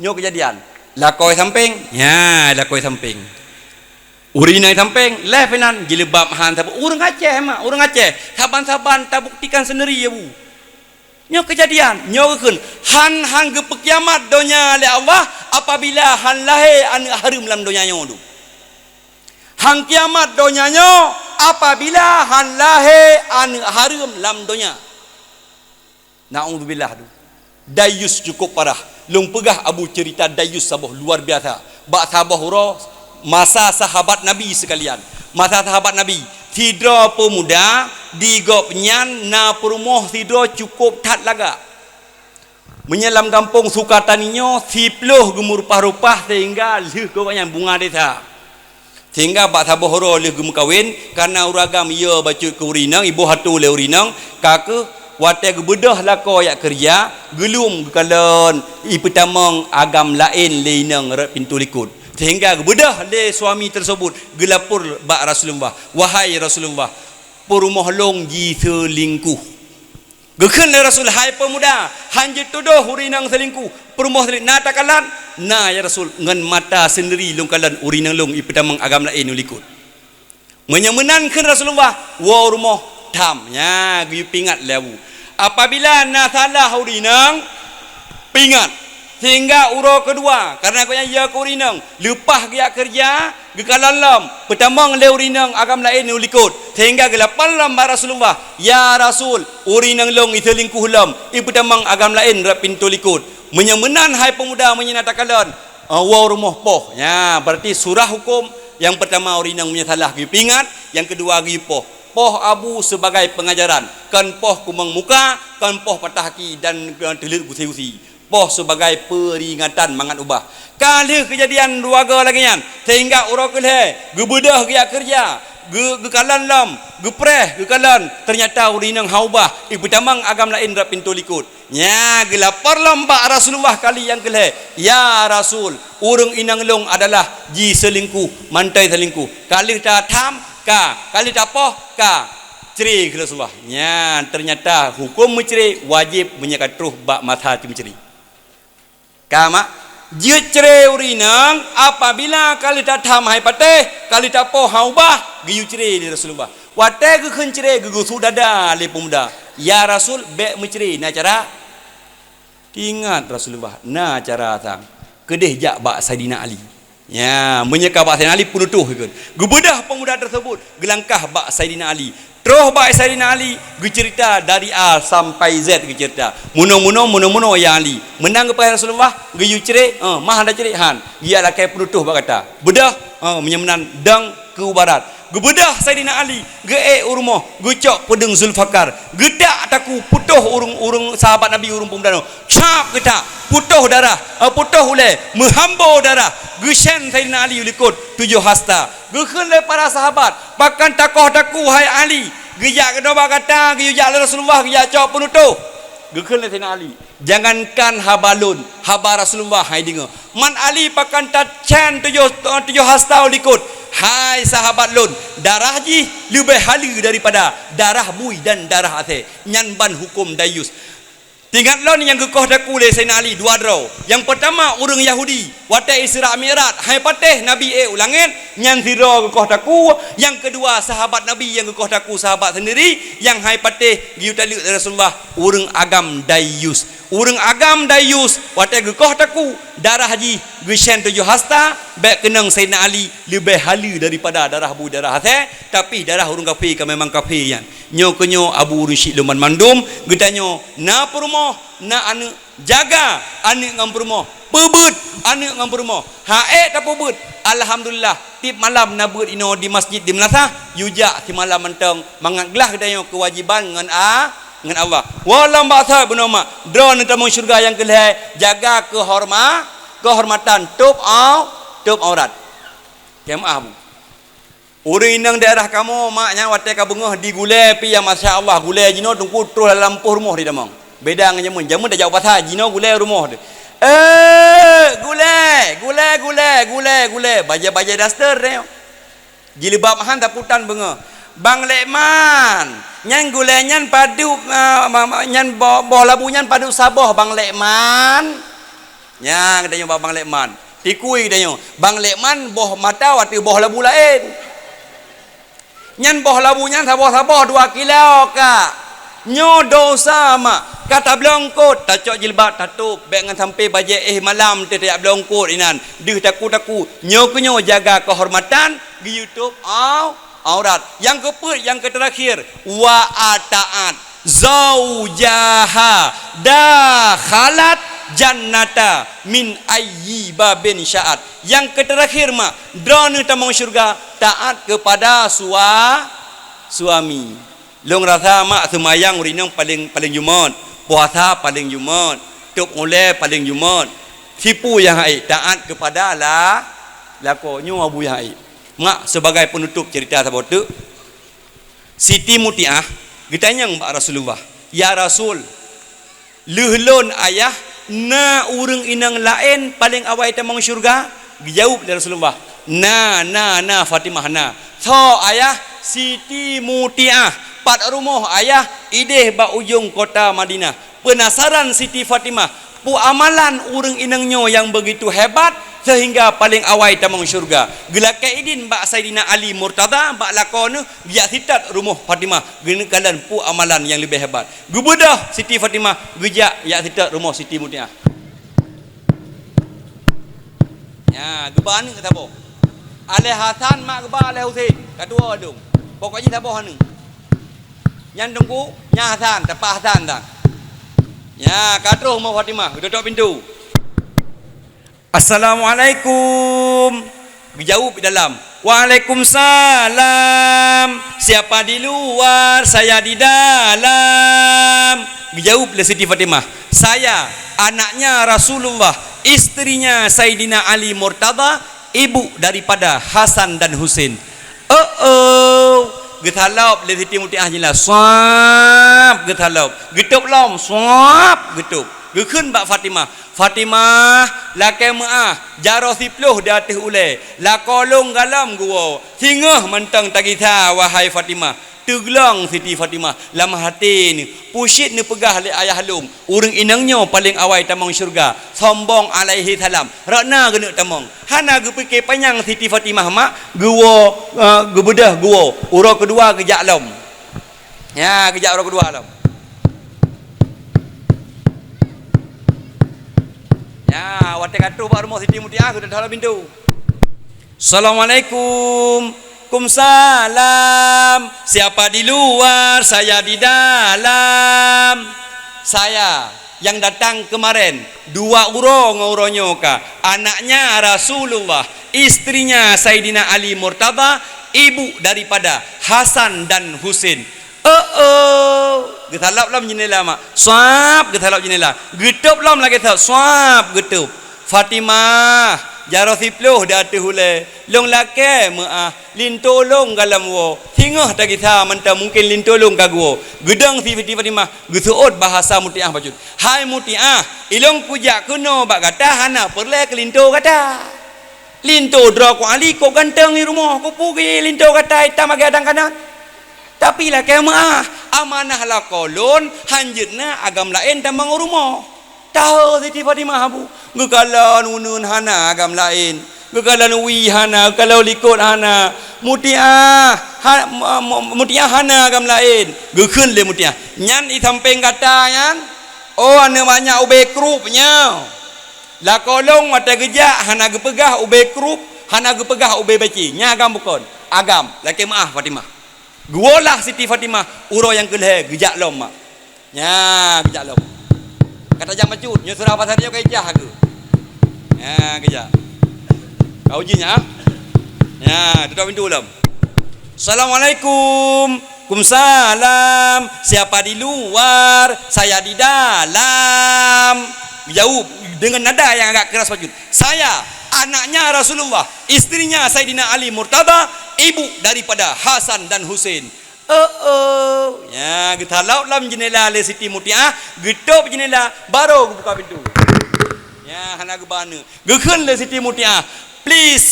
Nyoe keujadian. Lakoe sampéng, nya lakoe sampéng. Ureueng inong sampéng, lhée inan jilbab han saboh. Ureueng Aceh mak, ureueng Aceh. Saban-saban tabuktikan seundiri ya bu. Nyoe keujadian, nyoe geukheun, han, han geupeukiamat donya lé Allah apabila han lahé aneuk hareuem lam donya nyoe dum. Han kiamat donya nyoe apabila han lahé aneuk hareuem lam donya. Naudzubillah dum. Dayus cukôp parah. Lôn peugah abu ceurita dayus saboh luar biasa. Bak saboh uroe masa sahabat Nabi seukalian. Masa sahabat Nabi, sidroe peumuda di gobnyan na peurumoh sidroe cukôp that lagak. Meunyoe lam gampông Sukatani nyoe siplôh geumeureupah-reupah sehingga lheueh gobnyan bunga desa. Sehingga bak saboh uroe lheueh geumeukawen, kareuna ureueng agam yo bacut keu ureueng inong, iboh atô lé ureueng inong, ka kheueh watée geubeudôh lakoe jak keureuja, geulom geukalon ipeutamong agam laén lé inong rot pintoe likot. Sehingga geubeudôh lé suami teuseubut geulapor bak Rasulullah, "Wahai Rasulullah, peurumoh lôn jiseulingkuh." Geukheun lé Rasul, "Hai peumuda, han jitudôh ureueng inong seulingkuh, peurumoh seulingkuh, na takalon?" "Na, ya Rasul, ngon mata seundiri lôn kalon ureueng inong lôn ipeutamong agam laén u likot." Meunyoe meunan kheun Rasulullah, woe u rumoh tham, nya geuyue pingat lé abu. Apabila na salah ureueng inong, pingat. Sehingga uroe keudua, kareuna gobnyan yo keu ureueng inong, leupah geujak keureuja, geukalon lom, peutamong lé ureueng inong agam laén u likot, sehingga geulapor lom bak Rasulullah, "Ya Rasul, ureueng inong lôn iseulingkuh lom, ipeutamong agam laén rot pintoe likot." Meunyoe meunan, hai peumuda, meunyoe na takalon, ah, woe u rumoh poh. Nya, berarti surah huköm, nyang peurtama ureueng inong meunyoe salah geupingat, nyang keudua geupoh. Poh abu sebagai pengajaran, kon poh kumong muka, kon poh patah aki dan, dan teuleut gusi-gusi. Poh sebagai peringatan mangat ubah. Ka lheueh keujadian dua go lagée nyan, sehingga uroe keulhée geubeudôh geujak keureuja, geu-, geukalon lom, geupreh geukalon, teunyata ureuëng inong hana ubah, ipeutamong agam laén rot pintoe likot. Nya geulapor lom bak Rasulullah kali nyang keulhée, "Ya Rasul, ureuëng inong lôn adalah jiseulingkuh, mantong seulingkuh. Ka lheueh tatham, ka. Ka lheueh tapoh, ka." Cre kheun Rasulullah. Nyan teunyata huköm meucre wajéb meunyoe ka troh bak masa meucre. Ka mak, jeuet cre ureuëng inong apabila ka lheueh tatham hai patéh, ka lheueh tapoh hana ubah, geuyue cre lé Rasulullah. Watée geukheun cre geugusut dada lé peumuda, "Ya Rasul, bék meucre, na cara?" Teuingat Rasulullah, "Na cara sang, keudeh jak bak Saidina Ali." Ya, meunyoe ka bak Saidina Ali, peunutôh ikot. Geubeudôh peumuda tersebut, geulangkah bak Saidina Ali. Troh bak Saidina Ali, geuceurita dari A sampai Z geuceurita. Meunoe-meunoe, meunoe-meunoe ya Ali. Meunan geupeugah Rasulullah, geuyue cre, eh, mah ada cre han. Geujak lakée peunutôh bak gata. Beudôh, eh, meunyoe meunan dong keu barat. Geubeudôh Saidina Ali, geuék u rumoh, geucok peudeueng Zulfikar. Geutak takue putôh ureuëng-ureuëng sahabat Nabi ureuëng peumuda nyoe. Cap geutak, putôh darah, eh, putôh ulée, meuhambo darah. Geusen Saidina Ali u likot tujoh hasta. Geukheun lé para sahabat, "Pakon takoh takue hai Ali? Geujak keunoe bak gata, geuyue jak lé Rasulullah, geujak cok peunutôh." Geukheun lé Saidina Ali, "Jangankan haba lôn, haba Rasulullah hai deungoe. Man Ali pakon tacen tujoh, tujoh hasta u likot. Hai sahabat lôn, darah jih leubeh haleue daripada darah bui dan darah asée. Nyan ban huköm dayus." Teuingat lôn nyang geukoh takue lé Saidina Ali dua droe. Nyang peurtama ureuëng Yahudi, watée Isra Mi'raj, hai patéh Nabi ék u langét, nyan sidroe geukoh takue. Nyang keudua sahabat Nabi nyang geukoh takue sahabat seundiri, nyang hai patéh geuyue taleuek lé Rasulullah, ureuëng agam dayus. Ureuëng agam dayus, watée geukoh takue, darah jih geusen tujoh hasta, bék keunong Saidina Ali leubeh haleue daripada darah bui darah asée, tapi darah ureuëng kafé ka memang kafé nyan. Nyoe keuh nyoe abu ureuëng syiek lôn banmandum, geutanyoe na peurumoh, na aneuëk, jaga aneuëk ngon peurumoh, peubeuet aneuëk ngon peurumoh. Ha ék tapeubeuet, alhamdulillah, tieb malam na beuet inoe di masjid di meulasah, yue jak simalam mantong mangat glah geutanyoe keuwajiban ngon a-, ngon Allah. Wallahu a'lam bak bunoe mak, droeneuh tamong syeuruga nyang keulhée, jaga keuhorma-, keuhormatan, tôb au-, tôb aurat. Keumaah bu. Ureuëng inong daerah kamoe mak nyan watée ka beungoh di gulée pih nyang masya Allah, gulée jinoe teungku troh lam lampôh rumoh di tamong. Beda ngon jameun, jameun tajak u pasai, jinoe gulée rumoh teuh. Eh, gulée, gulée, gulée, gulée, gulée, bajée-bajée daster teuh. Jilbab han taputan beungoh. "Bang Lekman, nyan gulée nyan padub, ah, ma-, ma-, nyan boh, boh labu nyan padub saboh Bang Lekman?" Nyan geutanyoe bak Bang Lekman. Tikui geutanyoe. Bang Lekman boh mata watée boh labu laén. Nyan boh labu nyan saboh-saboh dua kilo, Kak. Nyoe dosa mak. Ka tabloe eungkôt, tacok jilbab, tatôb, bék ngon sampoe bajée éh malam teuh tajak bloe eungkôt inan. Deuh takue-takue. Nyoe keuh nyoe jaga keuhormatan, geuyue tôb au-, aurat. Nyang keupeuet, nyang keuterakhir, wa ata'at zaujaha dakhalat jannata min ayyi babin sya'at. Nyang keuterakhir mak, droeneuh tamong syeuruga taát keupada sua-, suami. Lôn rasa mak seumayang ureuëng inong paleng, paleng jumôt, puasa paleng jumôt, tôb ulée paleng jumôt. Sipu nyang haiek taát keupada la-, lakoe, nyoe abu nyang haiek. Mak, seubagai peunutôb ceurita saboh teuk, Siti Mutiah geutanyong bak Rasulullah, "Ya Rasul, lheueh lôn ayah na ureuëng inong laén paleng awai tamong syeuruga?" Geujaweueb lé Rasulullah, "Na, na, na Fatimah, na." "Soe ayah?" "Siti Mutiah." "Pat rumoh ayah?" "Ideh bak ujong kota Madinah." Peunasaran Siti Fatimah, peue amalan ureuëng inong nyoe nyang beugitu hebat seuhingga paleng awai tamong syeuruga. Geulakée idin bak Saidina Ali Murtadha bak lakoe neuh geujak sitat rumoh Fatimah, geuneukalon peue amalan nyang leubeh hebat. Geubeudôh Siti Fatimah geujak jak sitat rumoh Siti Mutiah. Nya, geuba aneuëk saboh. Aleh Hasan mak geuba aleh Husen, ka tuwoe dong. Pokok jih saboh aneuëk. Nyan teungku, nya Hasan, tapak Hasan tan. Nya, ka troh rumoh Fatimah, geutotok pintoe. "Assalamualaikum." Geujaweueb di dalam. "Waalaikumsalam. Siapa di luar? Saya di dalam." Geujaweueb lé Siti Fatimah, "Saya anaknya Rasulullah, istrinya Saidina Ali Murtadha, ibu daripada Hasan dan Husain." Oh, oh. Geusalop lé Siti Mutiah jila. Swab, geusalop. Geutôb lom. Swab, geutôb. Geukheun bak Fatimah, "Fatimah, lakée meuáh, jaroe siploh di ateueh ulée. Lakoe lôn galom geuwoe. Singoh mantong tagisa, wahai Fatimah." Teuglong Siti Fatimah lam até neuh, "Peue cit neupeugah lé ayah lôn, ureuëng inong nyoe paleng awai tamong syeuruga, sombong alaihi salam. Rot na geuneuk tamong." Hana geupike panyang Siti Fatimah mak, geuwoe, eh, geubeudôh geuwoe. Uroe keudua geujak lom. Ya, geujak uroe keudua lom. Ya, watée ka troh bak rumoh Siti Mutiah, geuduek dalam pintoe. "Assalamualaikum." "Kumsalam. Siapa di luar? Saya di dalam." "Saya yang datang kemarin, dua uroe ngon uroe nyoe ka, anaknya Rasulullah, istrinya Saidina Ali Murtadha, ibu daripada Hasan dan Husain." Oh, oh. Geusalop lom jeundela mak. Swab, geusalop jeundela. Geutôb lom lagée thot. Swab, geutôb. "Fatimah, jaroe siploh di ateueh ulée. Lôn lakée meuáh, linto lôn galom woe. Singoh tagisa mantong, mungken linto lôn ka geuwoe." Geudong Siti Fatimah, geuseuôt bahasa Mutiah bacut. "Hai Mutiah, ilôn kujak keunoe bak gata hana peureulée keu linto gata. Linto droe ku Ali kok ganteng di rumoh, kok peue linto gata itam lagée adang kanan. Tapi lakée meuáh, amanah lakoe lôn, hanjeuet na agam laén tamong u rumoh." Tahe Siti Fatimah abu, geukalon uneuen hana agam laén, geukalon wie hana, geukalon likot hana. "Mutiah, ha, mu-, mu-, Mutiah hana agam laén." Geukheun lé Mutiah, "Nyan i sampéng gata nyan, oh, aneuëk manyak ubé krup nyoe. Lakoe lôn watée geujak hana geupeugah ubé krup, hana geupeugah ubé béci. Nyan agam bukon. Agam, lakée meuáh Fatimah." Geuwoe lah Siti Fatimah, uroe nyang keulhée geujak lom mak. Nya, geujak lom. Ka tajam bacut, nyoe surah pasal nyoe ka ijah aku. Nya, geujak. Ka uji nya, ah? Nya, tutup pintu lom. "Assalamualaikum." "Kumsalam. Siapa di luar? Saya di dalam." Geujaweueb deungon nada nyang agak keras bacut. "Saya anaknya Rasulullah, istrinya Saidina Ali Murtadha, ibu daripada Hasan dan Husain." Oh, oh. Nya, geusalop lom jeundela lé Siti Mutiah, geutôb jeundela, barô geubuka pintoe. Nya, hana geuba aneuk. Geukheun lé Siti Mutiah, "Please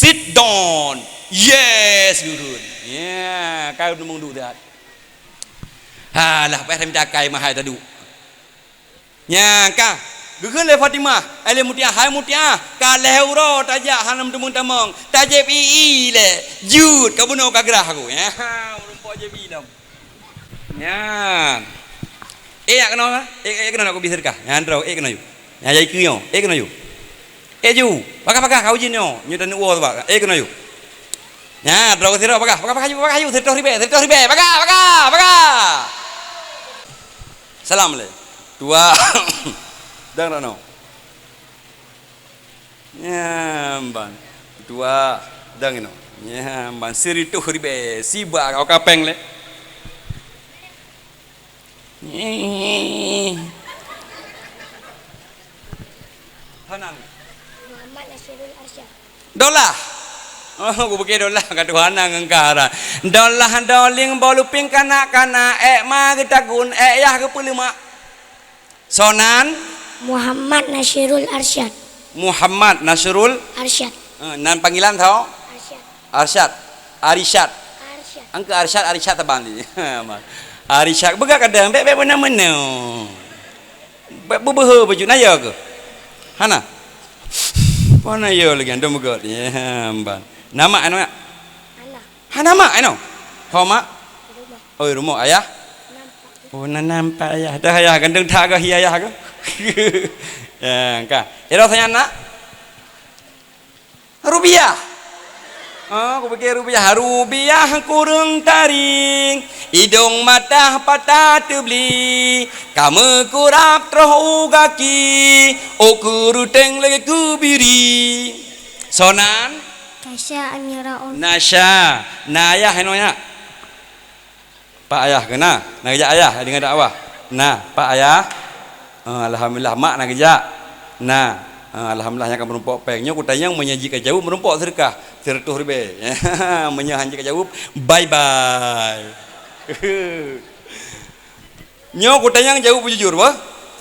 sit down." "Yes," geukheun. Nya, ka neumong duek that. Halah, payah mita akai mahai taduek. Nya ka, geukheun lé Fatimah, "Hai lé Mutiah, hai Mutiah, ka lhée uroe tajak hana meuteumong tamong, tajép ie lé, jeuet ka bunoe ka grah aku." Nya, ureuëng po jép ie lom. Nya. Eh, jak keunoe, eh, eh, keunoe nak kubi seudeukah. Nya, droe, eh, keunoe yue. Nya, jai keu nyoe, eh, keunoe yue. Eh, ju, paga-paga ka uji nyoe, nyoe taneuk woe sabab, eh, keunoe yue. Nya, droe sidroe paga, paga-paga ju, paga ju, siratoh ribée, siratoh ribée, paga, paga, paga. Salam lé. Dua. Dang rano. Nyamban. Dua. Dang ino. Nyamban. Siritoh ribée. Siba kau kapeng lé. Hanang. Muhammad Nasirul Arsyad. Dolah. Oh, kupiké dolah ka Tuhan na ngon kara. Dolah doling boluping kanak-kanak, ék ma geutagun, ék yah geupeuleumak. Sonan? Muhammad Nasirul Arsyad. Muhammad Nasirul? Arsyad. Eh, nan panggilan tho? Arsyad. Arsyad. Arsyad. Arsyad. Angke Arsyad, Arsyad tabang ni. Arsyad. Beugah kadang, bék-bék beuna-beuna. Bék beubeuhe baju naya ke? Hana? Pon naya lagi, anda meugöt. Ya, amban. Nama anak? Hana. Hana mak, eno? Ho mak? Oi, rumoh ayah? Oh, na nampak ayah. Dah ayah, gandeng tak ke hi ayah ke? Ya, ka. Iro saya anak? Rubiah. Ah, aku pikir rubiah. Rubiah kureueng taring, idong matah patah teubli, ka meukurab troh u gaki, oh, keureuteng lagée keubiri. Sonan? Nasya Amira Ul. Nasya. Na ayah inoe nyak. Pak ayah keu na. Na geujak ayah deungon dakwah. Na, pak ayah. Ah, alhamdulillah, mak na geujak. Na. Ah, alhamdulillah, nyan ka meurumpok péng. Nyoe kutanyong, meunyoe jih ka jaweueb meurumpok seudeukah sireutoh ribèe. Meunyoe han jih ka jaweueb, bye bye. Nyoe kutanyong, jaweueb beujujur, bah.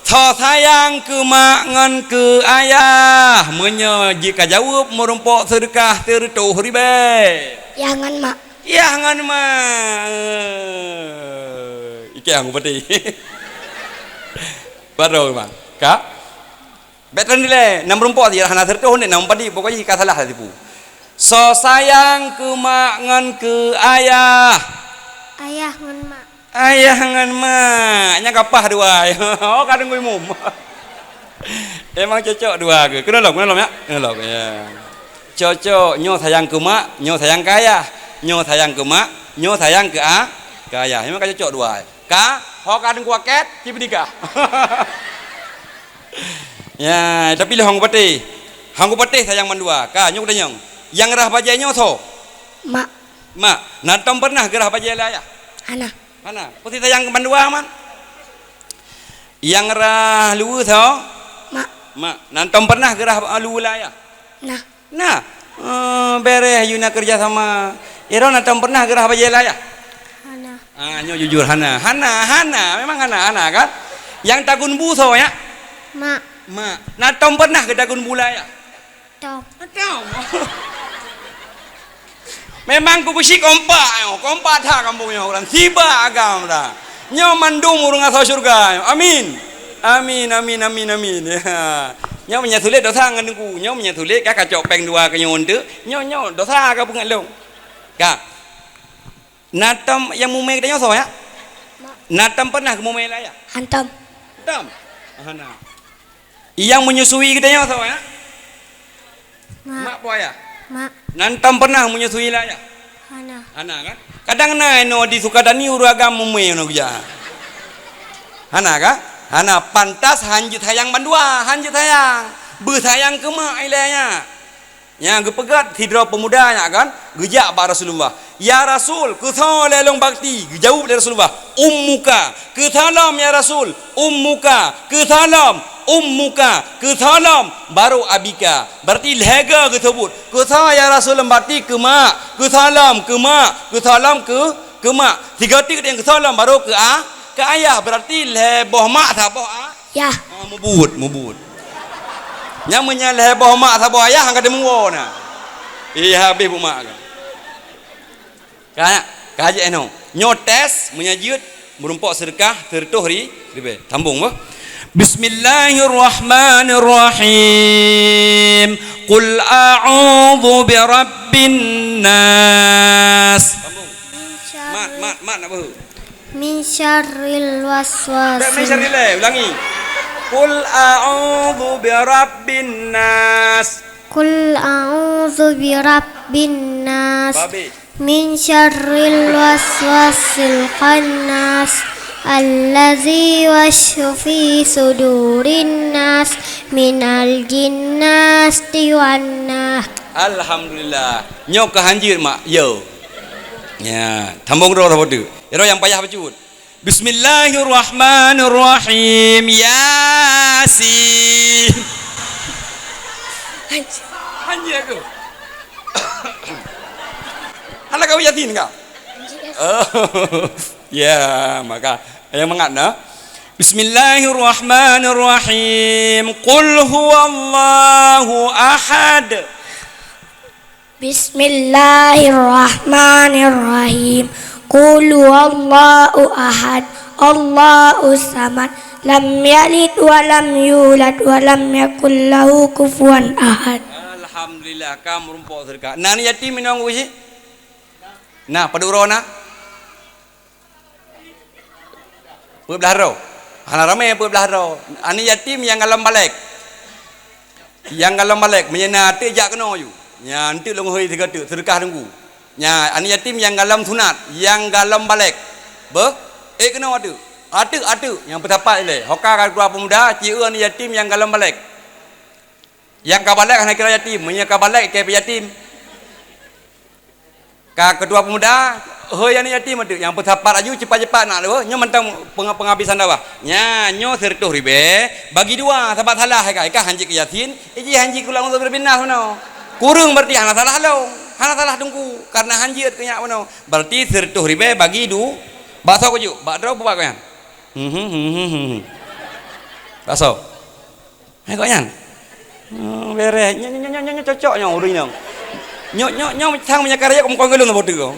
Soe sayang keu mak ngon keu ayah? Meunyoe jih ka jaweueb meurumpok seudeukah sireutoh ribèe. Yah ngon mak. Yah ngon mak. Ikeu nyang putih. Baroe, Bang. Ka? Bèk teurilèe, na meurumpok sih, hana sireutoh nit, na meupadum, pokoknya ka salah lah tipu. Soe sayang keu mak ngon keu ayah? Ayah ngon mak. Ayah ngon mak. Nyan ka paih dua. Oh, ka deungoe umum. Emang cocok dua keuh. Keunoe lom, keunoe lom, ya. Keunoe lom, ya. Cocok, nyoe sayang keu mak, nyoe sayang keu ayah. Nyoe sayang keu mak, nyoe sayang keu a-, keu ayah. Emang ka cocok dua. Ka, ho ka deungoe kèt, ci peunikah. Ya, tapi lé hong patéh. Hong patéh sayang mandua. Ka, nyoe kutanyong. Nyang rhah bajèe nyoe soe? Mak. Mak, na tom pernah geurhah bajèe lé ayah? Hana. Hana. Pasti sayang mandua man. Nyang rhah luweue soe? Mak. Mak, na tom pernah geurhah luweue lé ayah? Nah. Nah, eh, bèrèh yue na keureuja sama. Droeneuh na tom pernah geurhah bajèe lé ayah? Hana. Ah, nyoe jujur hana. Hana, hana, memang hana, hana kan? Nyang tagun bu soe nyak? Mak. Mak. Na tom pernah geutagun bu lé ayah? Tom. Tom. Memang keuh geuchik kompak nyoe, kompak that kampung nyoe, ureueng sibak agam dah. Nyoe mandum ureueng asoe syeuruga nyoe. Amin. Amin, amin, amin, amin. Ya. Nyoe meunyoe sulet dosa ngon Teungku. Nyoe meunyoe sulet ka kacok péng dua keu nyoe eunteuk. Nyoe, nyoe dosa ka peungeut lôn. Ka. Na tom nyang mumè geutanyoe soe, ya? Na tom pernah geumumè lé ayah? Hantom. Tom. Hana. Nyang menyusui geutanyoe soe, ya? Mak. Mak po ayah? Mak. Na tom pernah menyusui lé ayah? Hana. Hana kan? Kadang na inoe di Sukadani ureueng agam mumè inoe geujak. Hana kan? Hana, pantas han jeuet sayang bandua, han jeuet sayang. Beusayang keu mak ilèe nyan. Nyang geupeugah sidroe peumuda nyan kan, geujak bak Rasulullah. "Ya Rasul, keu soe lé lôn bakti?" Geujaweueb lé Rasulullah, "Ummuka." "Keu soe lom ya Rasul?" "Ummuka." "Keu soe lom?" "Ummuka." "Keu soe lom?" Baru "Abika." Berarti lhèe goe geuseubut. "Keu soe ya Rasul lôn bakti?" "Keu mak." "Keu soe lom?" "Keu mak." "Keu soe lom?" "Keu, keu mak." Sigoe teuk deh "Keu soe lom?" Baru "Keu a-, keu ayah." Berarti lhèe boh mak saboh a-, Yah. Ah, mubuet, mubuet. Nyan meunyoe lhèe boh mak saboh ayah, han ka teumeuwoe na. Eh, habéh buet mak ka. Ka, ka jeuet inoe. Nyoe tes, meunyoe jeuet, meurumpok seudeukah, seureutôh ri-, ribèe. Sambong, bah. Bismillahirrahmanirrahim. Qul a'udzu birabbin nas. Sambong. Mat, mat, mat, nak bahu. Min syarril waswasil. Bèk min syarril, eh, ulangi. Qul a'udzu birabbin nas. Qul a'udzu birabbin nas. Babi. Min syarril waswasil khannas. Allazi yuwaswisu fi sudurin nas. Minal jinnati wan nas. Alhamdulillah. Nyoe keuh han jeuet, Mak. Yo. Ya, sambong droe saboh teuk. Droe nyang payah bacut. Bismillahirrahmanirrahim. Yasin. Hanjeuet aku. Hana kau Yasin kau? Oh. Ya, maka nyang mangat na. Bismillahirrahmanirrahim. Qul huwallahu ahad. Bismillahirrahmanirrahim. Qul huwallahu ahad. Allahus samad. Lam yalid wa lam yulad wa lam yakul lahu kufuwan ahad. Alhamdulillah, ka meurumpok seudeukah. Na aneuk yatim inong uji? Na, padub droe na? Peuet blah droe. Hana ramé peuet blah droe. Aneuk yatim nyang galom balek. Nyang galom balek, meunyoe na ateueh jak keunoe aju. Nyan eunteuk lôn hôi sigoe teuk, seudeukah Teungku. Nyan aneuk yatim nyang galom sunat, nyang galom balek. Beuh? Eh, keunoe ateueh. Ateueh, ateueh. Nyang peusapat ilèe. Ho ka keudua peumuda, ci eu aneuk yatim nyang galom balek. Nyang ka balek hana kira yatim, meunyoe ka balek, ka yatim. Ka ketua pemuda, "Hoi aneuk yatim," adak nyang peusapat laju, "Cepat-cepat nak lewat, nyoe mantong peng-, penghabisan dakwah." Nya, nyoe sireutoh ribèe bagi dua, saban salah ka, ka hanjeuet keu Yasin, iji hanjeuet keu Qul a'udzu birabbinas meunoe. Kureueng berarti hana salah lôn, hana salah teungku, karena hanjeuet keu nyak meunoe. Berarti sireutoh ribèe bagi du-, bakso kujok, bak droe peubak nyan. Hmm, hmm, hmm, hmm, hmm. Bakso. Hai kok nyan. Oh, bereh. Nyoe, nyoe, nyoe, nyoe, nyoe cocok nyoe ureueng inong. Nyoe, nyoe, nyoe sang meunyo karya kok mukon geulong saboh teuk.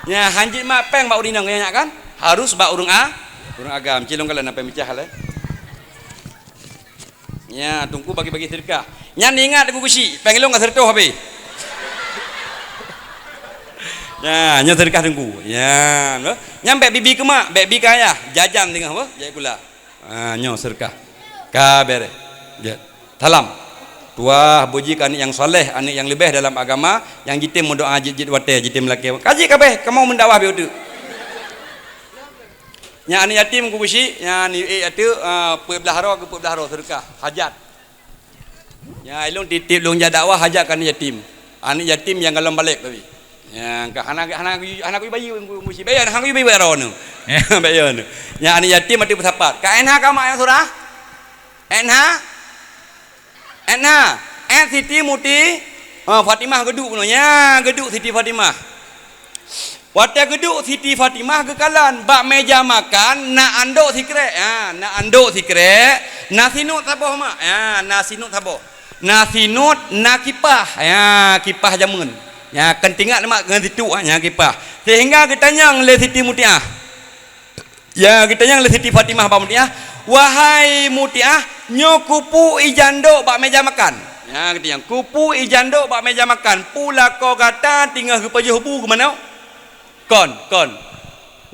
Nya, hanjeuet mak péng bak ureueng inong nyan kan? Harus bak ureueng a-, ureueng agam. Cilong kalian sampai mecah lé. Nya, teungku bagi-bagi sedekah. Nyan ingat teungku keuchik, péng lôn ka sireutoh habéh. Nya, nyan sedekah teungku. Nya, nyan bèk bi-bi keu mak, bèk bi keu ayah, jajan singoh beuh, jai kula. Ha, nyoe seudeukah. Ka bereh. Jeuet. Salam. Tuah, beuji keu aneuk nyang saleh, aneuk nyang leubeh dalam agama, nyang jitem meudoa jeuet-jeuet watèe, jitem lakèe. Ka jeuet ka abéh, kamoe meudakwah beuteuk. Nyang aneuk yatim ku beusi, nyang aneuk ék ateueh, ah, peuet blah droe keu peuet blah droe seudeukah. Hajat. Nya, ilôn tiep-tiep lôn jak dakwah hajat keu aneuk yatim. Aneuk yatim nyang golom balek tapi. Nya, ka hana, hana, hana kubayeue, musi bayeue, hana kubayeue droeneuh. Bayeue. Nya, aneuk yatim mati peusapat. Ka N H ka mak nyang surah? N H? N H. N Siti Muti, oh, Fatimah geuduek bunoe. Nya, geuduek Siti Fatimah. Watèe geuduek Siti Fatimah geukalon bak meja makan na andok sikrek, ha, na andok sikrek, na sinut saboh mak, ha, na sinut saboh. Na sinut, na kipah, ha, kipah jameun. Ha, kon tingat mak ngon situk, ha, nya kipah. Sehingga geutanyong lé Siti Mutiah. Ya, geutanyong lé Siti Fatimah bak Mutiah, "Wahai Mutiah, nyoe keupeue ija ndok bak meja makan?" Ya, geutanyong, "Keupeue ija ndok bak meja makan? Peue lakoe gata teungoh geupajoh bu keumanö?" Kon, kon.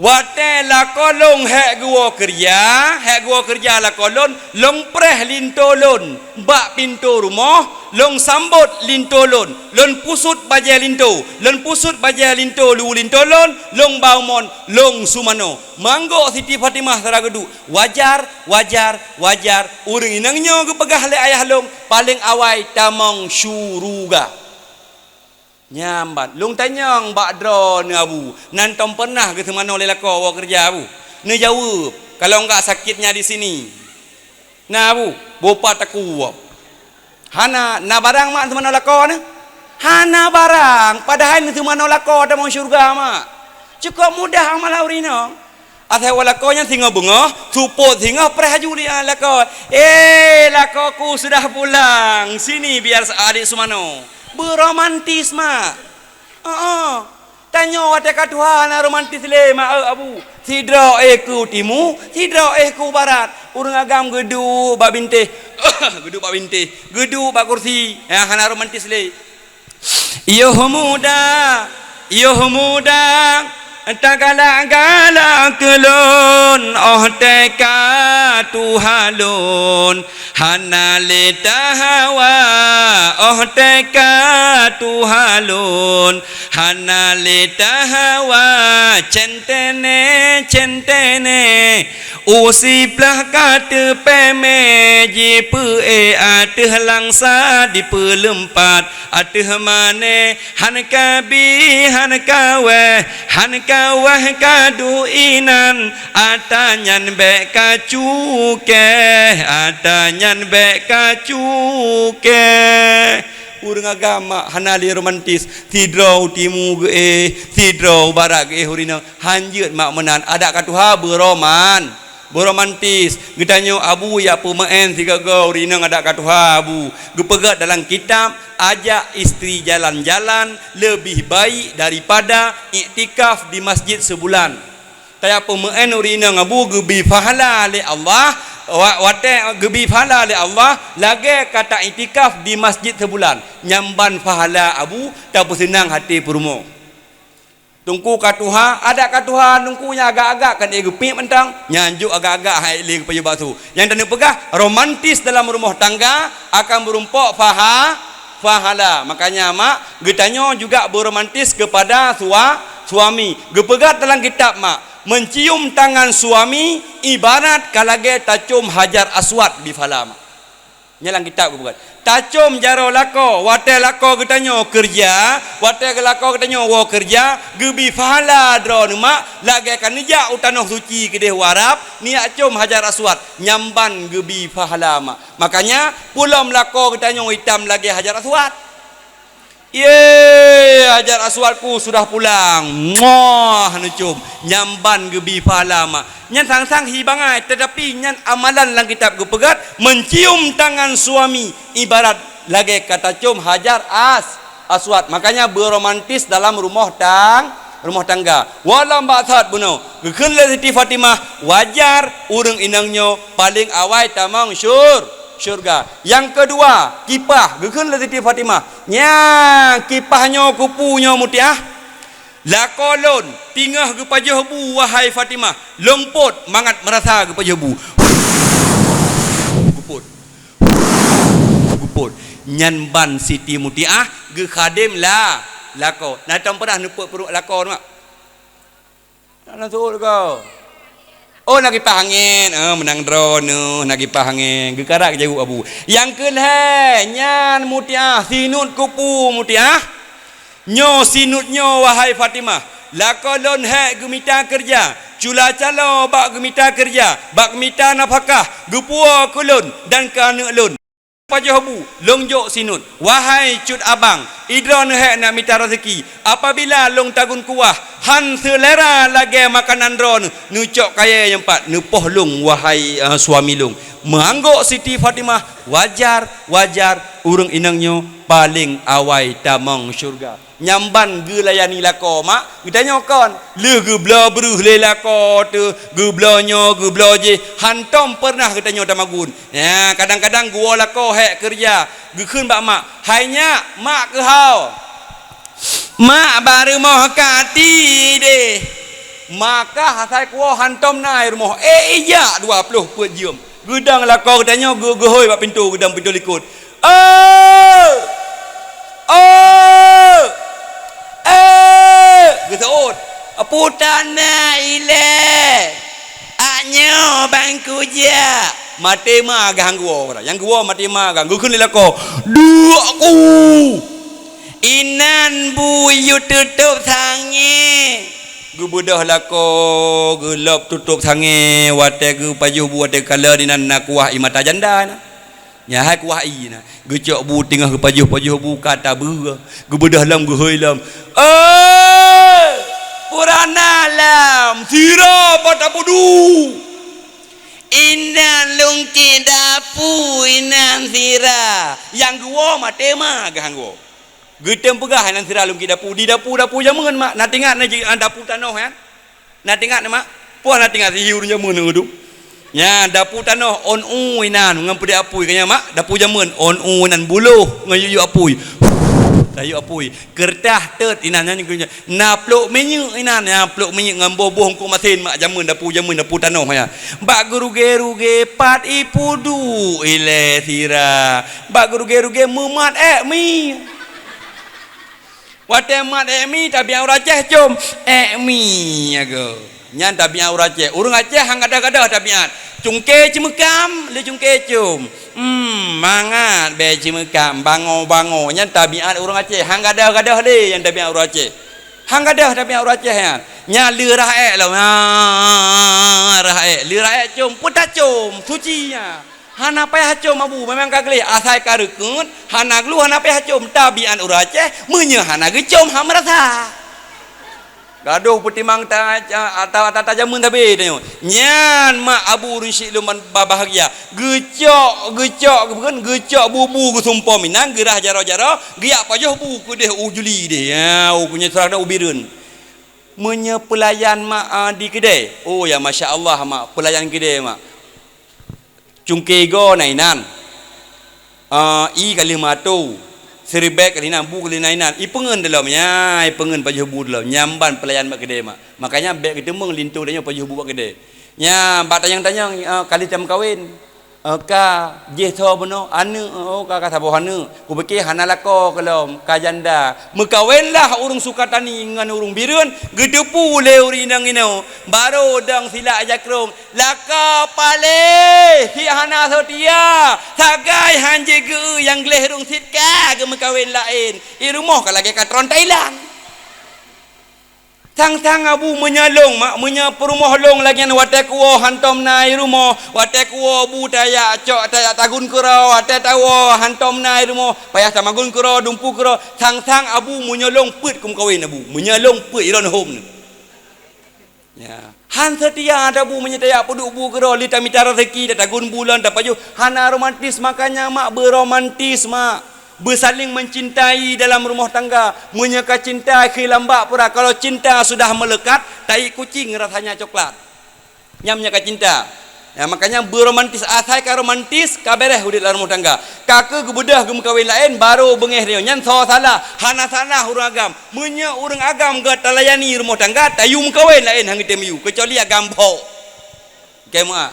Watèe lakoe lôn hék geuwoe keureuja, hék geuwoe keureuja lakoe lôn, lôn preh linto lôn bak pintoe rumoh, lôn sambot linto lôn, lôn pusut bajèe linto, lôn pusut bajèe linto luweue linto lôn, lôn ba u mon, lôn seumanoe. Manggok Siti Fatimah sira geuduek, "Wajar, wajar, wajar, ureueng inong nyoe geupeugah lé ayah lôn, paleng awai tamong syuruga." Nyan ban, lôn tanyong bak droeneuh Abu, "Na tom pernah geuseumanoe lé lakoe woe keureuja Abu?" Neujaweueb, "Kalau enggak sakitnya di sini." Na Abu, boh pat takue. Hana, na barang mak seumanoe lakoe neuh? Hana barang, padahai neuseumanoe lakoe tamong syeuruga mak. Cukôp mudah amalan ureueng inong. Asai woe lakoe nyan singoh beungoh, seupôt singoh preh aju lé lakoe. "Eh, lakoeku sudah pulang. Sini biar adek seumanoe." Beuromantis mak. Heeh. Tanyoe watèe ka tuha hana romantis lé mak, eh, Abu. Sidroe éh keu timu, sidroe éh keu barat. Ureueng agam geuduek bak bintéh. Geuduek bak bintéh. Geuduek bak kursi. Ya, hana romantis lé. Yoh muda, yoh muda, tagalak-galak keu lôn, 'oh teuka tuha lôn. Hana lé tahawa, 'oh teuka tuha lôn. Hana lé tahawa, centene, centene. U siplah ka teupémé, jipeuék ateueh langsa dipeuleumpat. Ateueh mané han ka bi, han ka wéh, han ka wéh ka duek inan, ata nyan bèk ka cukée, ata nyan bèk ka cukée. Ureueng agam mak hana lé romantis, sidroe u timu geuéh, sidroe u barat geuéh ureueng inong, hanjeuet mak meunan, adat ka tuha beuroman. Beuromantis, geutanyoe Abu jak peumeu'en sigoe-goe ureueng inong adat ka tuha Abu. Geupeugah dalam kitab, "Ajak istri jalan-jalan lebih baik daripada iktikaf di masjid sebulan." Tajak peumeu'en ureueng inong Abu geubi pahala lé Allah, wa-, watèe geubi pahala lé Allah, lagèe ka ta-iktikaf di masjid sebulan. Nyan ban pahala Abu tapeuseunang até peurumoh. Teungku ka tuha, adat ka tuha, teungku nyan agak-agak kan éh geupiep mantong, nyan jok agak-agak hai lé geupajoh bakso. Nyang taneuk peugah, romantis dalam rumoh tangga akan meurumpok paha-, pahala. Makanya, mak, geutanyoe juga beuromantis keupada sua-, suami. Geupeugah dalam kitab, mak, "Mencium tangan suami ibarat ka lagèe tacôm Hajar Aswad di pahala, mak." Nyan lam kitab geupeugah. Tacom jaroe lakoe, watée lakoe geutanyoe keureuja, watée lakoe geutanyoe woe keureuja, geubi pahala droeneuh mak, lagée ka neujak u tanoh suci keudeh u Arab, neujak com Hajar Aswad, nyan ban geubi pahala mak. Makanya, peulom lakoe geutanyoe itam lagée Hajar Aswad. Ye, Hajar Aswadku sudah pulang. Muah, neucom. Nyan ban geubi pahala mak. Nyan sang-sang hi bangai, tetapi nyan amalan lam kitab geupeugah, mencium tangan suami ibarat lagée ka tacom Hajar As-, Aswad. Makanya beromantis dalam rumah tang-, rumah tangga. Walam baksat bunoe. Geukheun lé Siti Fatimah, wajar ureuëng inong nyoe paleng awai tamong syur-, syurga. Nyang keudua, kipah. Geukheun lé Siti Fatimah, "Nyan kipah nyoe kupu nyoe Mutiah. Lakoe lôn, teungoh geupajoh bu, wahai Fatimah, lôn pôt mangat meurasa geupajoh bu." Geupôt. Geupôt. Nyan ban Siti Mutiah geukhadem la-, lakoe. Na tom peurah neupôt peuruek lakoe mak? Hana seuôt keu. Oh, na kipah angén. Eh, meunang droeneuh, na kipah angén. Geukarat geujaweueb Abu. Nyang keu lhée, nyan Mutiah, sinut kupu Mutiah. Nyoe sinut nyoe, wahai Fatimah. Lakoe lôn hék geumita keureuja. Cula caloe bak geumita keureuja, bak geumita nafakah, geupuwoe keu lôn dan keu aneuëk lôn. Pajoh bu, lôn jok sinut. Wahai cut abang, idroeneuh hék na mita raseuki. Apabila lôn tagun kuah, han seulera lagée makanan droeneuh, neucok kayée nyang pat, neupoh lôn, wahai, eh, suami lôn. Meuanggok Siti Fatimah, wajar, wajar, ureuëng inong nyoe paleng awai tamong syurga. Nyan ban geulayani lakoe mak, geutanyoe kon. Lheueh geubloe breuh lé lakoe teuh, geubloe nyoe, geubloe jéh, hantom peureunah geutanyoe tamagun. Ya, kadang-kadang geuwoe lakoe hék keureuja, geukheun bak mak, "Hai nyak, mak keuhai." "Mak, bak rumoh ka ti deh." Maka asai kuwoe hantom na i rumoh. Eh, ijak dua ploh peuet jeuem. Geudong lakoe geutanyoe geu-, geuhôi bak pintoe, geudong pintoe likot. "Oh! Oh! Eh!" Geuseuôt. "Peue tana ilée? Ak nyoe ban kujak." Maté ma geuh han geuwoe. Nyang geuwoe maté ma geuh. Geukheun lé lakoe, "Duek ku! Inan bu yue tutôp sangé." Geubeudôh lakoe, geulop tutôp sangé, watée geupajoh bu, watée kalon inan na kuah ie mata janda na. Nyan hai kuah ie na. Geucok bu teungoh geupajoh-pajoh bu ka tabeuhe. Geubeudôh lom, geuhôi lom. "Eh! Peue tana lom, sira bak tabudu." "Inan lôn keu dapu, inan sira." Nyang geuwoe maté ma geuh han geuwoe. Geutem peugah inan sira lôn keu dapu. Di dapu, dapu jameun mak. Na teuingat na ji-, ah, dapu tanoh nyan? Na teuingat, mak? Peue na teuingat sihi ureuëng jameun nyoe tu? Nyan, dapu tanoh, ôn u inan, ngon peudeh apui, ka nyan, mak? Dapu jameun, ôn u inan, buloh, ngon yue-yue apui. Tayue apui. Keureutah teut inan, nyan, na plôk minyeuk inan, nyan, plôk minyeuk ngon boh-boh eungkôt masen, mak, jameun, dapu jameun, dapu tanoh, nyan. Bak geuruge-ruge pat ipuduek ilée sira. Bak geuruge-ruge meumat ék mi. Watée mat ék mi, tabiát ureuëng Aceh com, ék mi, agoe. Nyan tabiát ureuëng Aceh. Ureuëng Aceh han gadôh-gadôh tabiát. Cungke ceumeukam, lé cungke com. Hmm, mangat bée ceumeukam, bango-bango. Nyan tabiát ureuëng Aceh. Han gadôh-gadôh lé nyan tabiát ureuëng Aceh. Han gadôh tabiát ureuëng Aceh nyan. Nyan lé rhah ék lom. Ha, rhah ék. Lé rhah ék com, peue tacom, suci nyan. Hana payah com abu, memang ka gleh, asai ka reukeut, hana gleh, hana payah com, tabiát ureuëng Aceh, meunyoe hana geucom, han meurasa. Gadôh peutimang ta-, ta-, ta-, ta-, tajameun sabe tanyoe. Nyan mak abu ureuëng syik lôn ba-, bahgia. Geucok, geucok, geupeukheun, geucok bu-bu geusumpom inan, geurhah jaroe-jaroe, geujak pajoh bu keudeh u juli deh. Ya, u kunyueng seurah u Bireuen. Meunyoe peulayan mak, ah, di keudè. Oh, ya, masya Allah, mak, peulayan keudè, mak. Cungke goe na inan. Ah, ie ka lheueh meuato. Siribèe ka lheueh inan, bu ka lheueh na inan. Ipeungeun dilom, ya, ipeungeun pajoh bu dilom. Nyan ban peulayan bak keudè, mak. Makanya bèk geuteumeung linto tanyoe pajoh bu bak keudè. Nyan, bak tanyong-tanyong, ah, ka lheueh tameukawen. Eh, ka jih tho bunoe, aneuk, oh, ka, ka saboh aneuk. Kupike hana lakoe keulom, ka janda. Meukawenlah ureuëng Sukatani ngon ureuëng Bireuen, geuteupeue lé ureuëng inong inoe, barô dong silak jakrong. Lakoe paléh, si hana seutia, sagai han jeuet geu nyang gleh rhueng sit ka geumeukawen laén. I rumoh ka lagée ka tron Thailand. Sang-sang abu meunyoe lôn, mak, meunyoe peurumoh lôn lagée nyan watée kuwoe hantom na i rumoh, watée kuwoe bu tajak cok, tajak tagun keudroe, watée tawoe hantom na i rumoh, payah tamagun keudroe, dumpu keudroe, sang-sang abu meunyoe lôn peuet kumeukawen abu, meunyoe lôn peuet i droeneuh hom nyoe. Ya. Han seutia tabu meunyoe tajak peuduek bu keudroe, lé tamita raseuki, tatagun bulan, tapajoh, hana romantis, makanya mak beuromantis, mak. Beusaling mencintai dalam rumoh tangga. Meunyoe ka cinta, kheun lambak pura. Kalau cinta sudah melekat, tai kucing rasanya coklat. Nyan meunyoe ka cinta. Ya, makanya beuromantis, asai ka romantis, ka beres udeb lam rumoh tangga. Ka keu geubeudôh geumeukawen laén, barô beungéh nyoe. Nyan soe salah, hana salah ureuëng agam. Meunyoe ureuëng agam geuh talayani rumoh tangga, tayue meukawen laén han geutem yue, keucuali agam bhok. Keu meuah.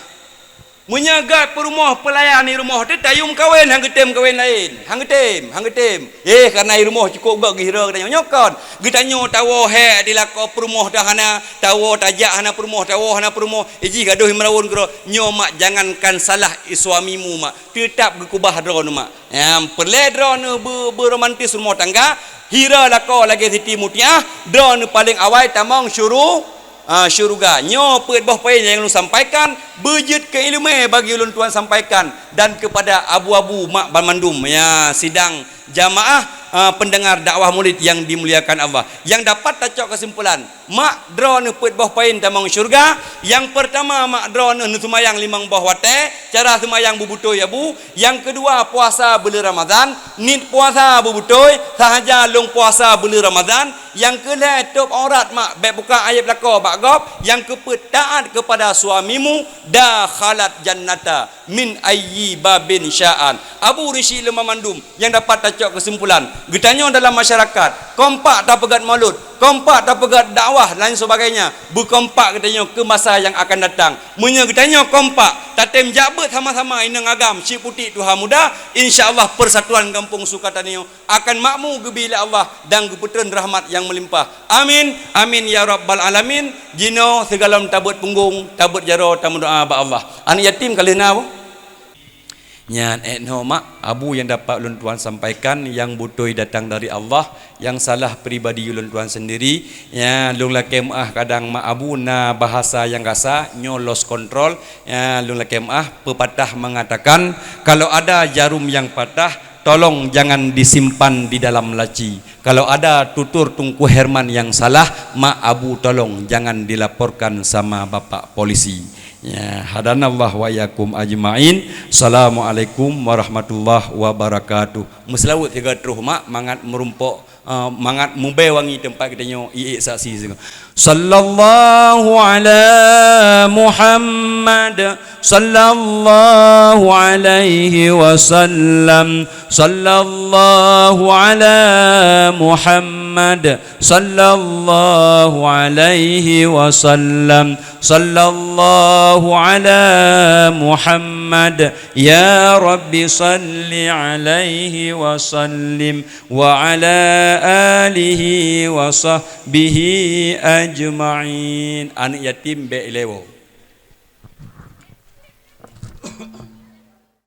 Meunyoe geuh peurumoh peulayan i rumoh teuh, tayue meukawen han geutem kawen laén. Han geutem, han geutem. Eh, karena i rumoh cukôp gét geuhira geutanyoe. Nyoe kon, geutanyoe tawoe hék di lakoe peurumoh dah hana, tawoe tajak hana peurumoh, tawoe hana peurumoh. Ijih gadôh i meurawan keudroe. Nyoe mak jangankan salah i suamimu mak, teutab geukubah droeneuh mak. Nyang peureulée droeneuh beu-, beuromantis rumoh tangga, hira lakoe lagée Siti Mutiah, droeneuh paleng awai tamong syuru-, ah, syeuruga. Nyoe peuet boh poin nyang lôn sampaikan, beujeuet keu iéleumé bagi ulôn tuan sampaikan dan keupada abu-abu mak banmandum, ya, sidang jamaah, ah, pendengar dakwah Maulid yang dimuliakan Allah. Nyang dapat tacok keusimpulan, mak droeneuh peuet boh poin tamong syeuruga. Nyang peurtama, mak droeneuh neuseumayang limong boh watée. Cara seumayang beubeutôi abu. Nyang keudua, puasa buleuen Ramadhan. Niet puasa beubeutôi, sahaja lôn puasa buleuen Ramadhan. Nyang keulhée, tôb aurat mak, bék buka aéb lakoe bak gob. Nyang keupeuet, taat keupada suamimu. Dakhalat jannata min ayyi babin sya'at. Abu Risyid lôn banmandum. Nyang dapat tacok keusimpulan, geutanyoe dalam masyarakat kompak tapeugét maulud, kompak tapeugét dakwah, lain sebagainya, beukompak geutanyoe keu masa nyang akan datang. Meunyoe geutanyoe kompak, tatem jak beuet sama-sama inong agam, si putik tuha muda, insya Allah persatuan gampông Sukatani nyoe akan makmu geubi lé Allah dan geupeutreun rahmat nyang meulimpah. Amin, amin ya rabbal alamin. Jinoe sigohlom tabeuet punggong, tabeuet jaroe, tameudoa bak Allah. Aneuk yatim ka lheueh na, boh? Nyan, eh, nyoe mak, abu nyang dapat ulôn tuan sampaikan, nyang beutôi datang dari Allah, nyang salah pribadi ulôn tuan sendiri. Ya, lôn lakée meuáh kadang mak abu na bahasa nyang gasa, nyoe lost control. Ya, lôn lakée meuáh, pepatah mengatakan, kalau ada jarum yang patah, tolong jangan disimpan di dalam laci. Kalau ada tutur Teungku Herman nyang salah, mak abu tolong jangan dilaporkan sama bapak polisi. Ya, hadanallah wa iyyakum ajma'in. Assalamualaikum warahmatullahi wabarakatuh. Meuseulaweuet sigoe troh mak, mangat meurumpok, eh, mangat mubée wangi teumpat geutanyoe iék saksi sigoe. Sallallahu ala Muhammad, sallallahu alaihi wasallam, sallallahu ala Muhammad, sallallahu alaihi wasallam, sallallahu ala Muhammad, ya Rabbi salli alaihi wasallim, wa ala alihi wa sahbihi ajma'in. Aneuk yatim bék ilée woe.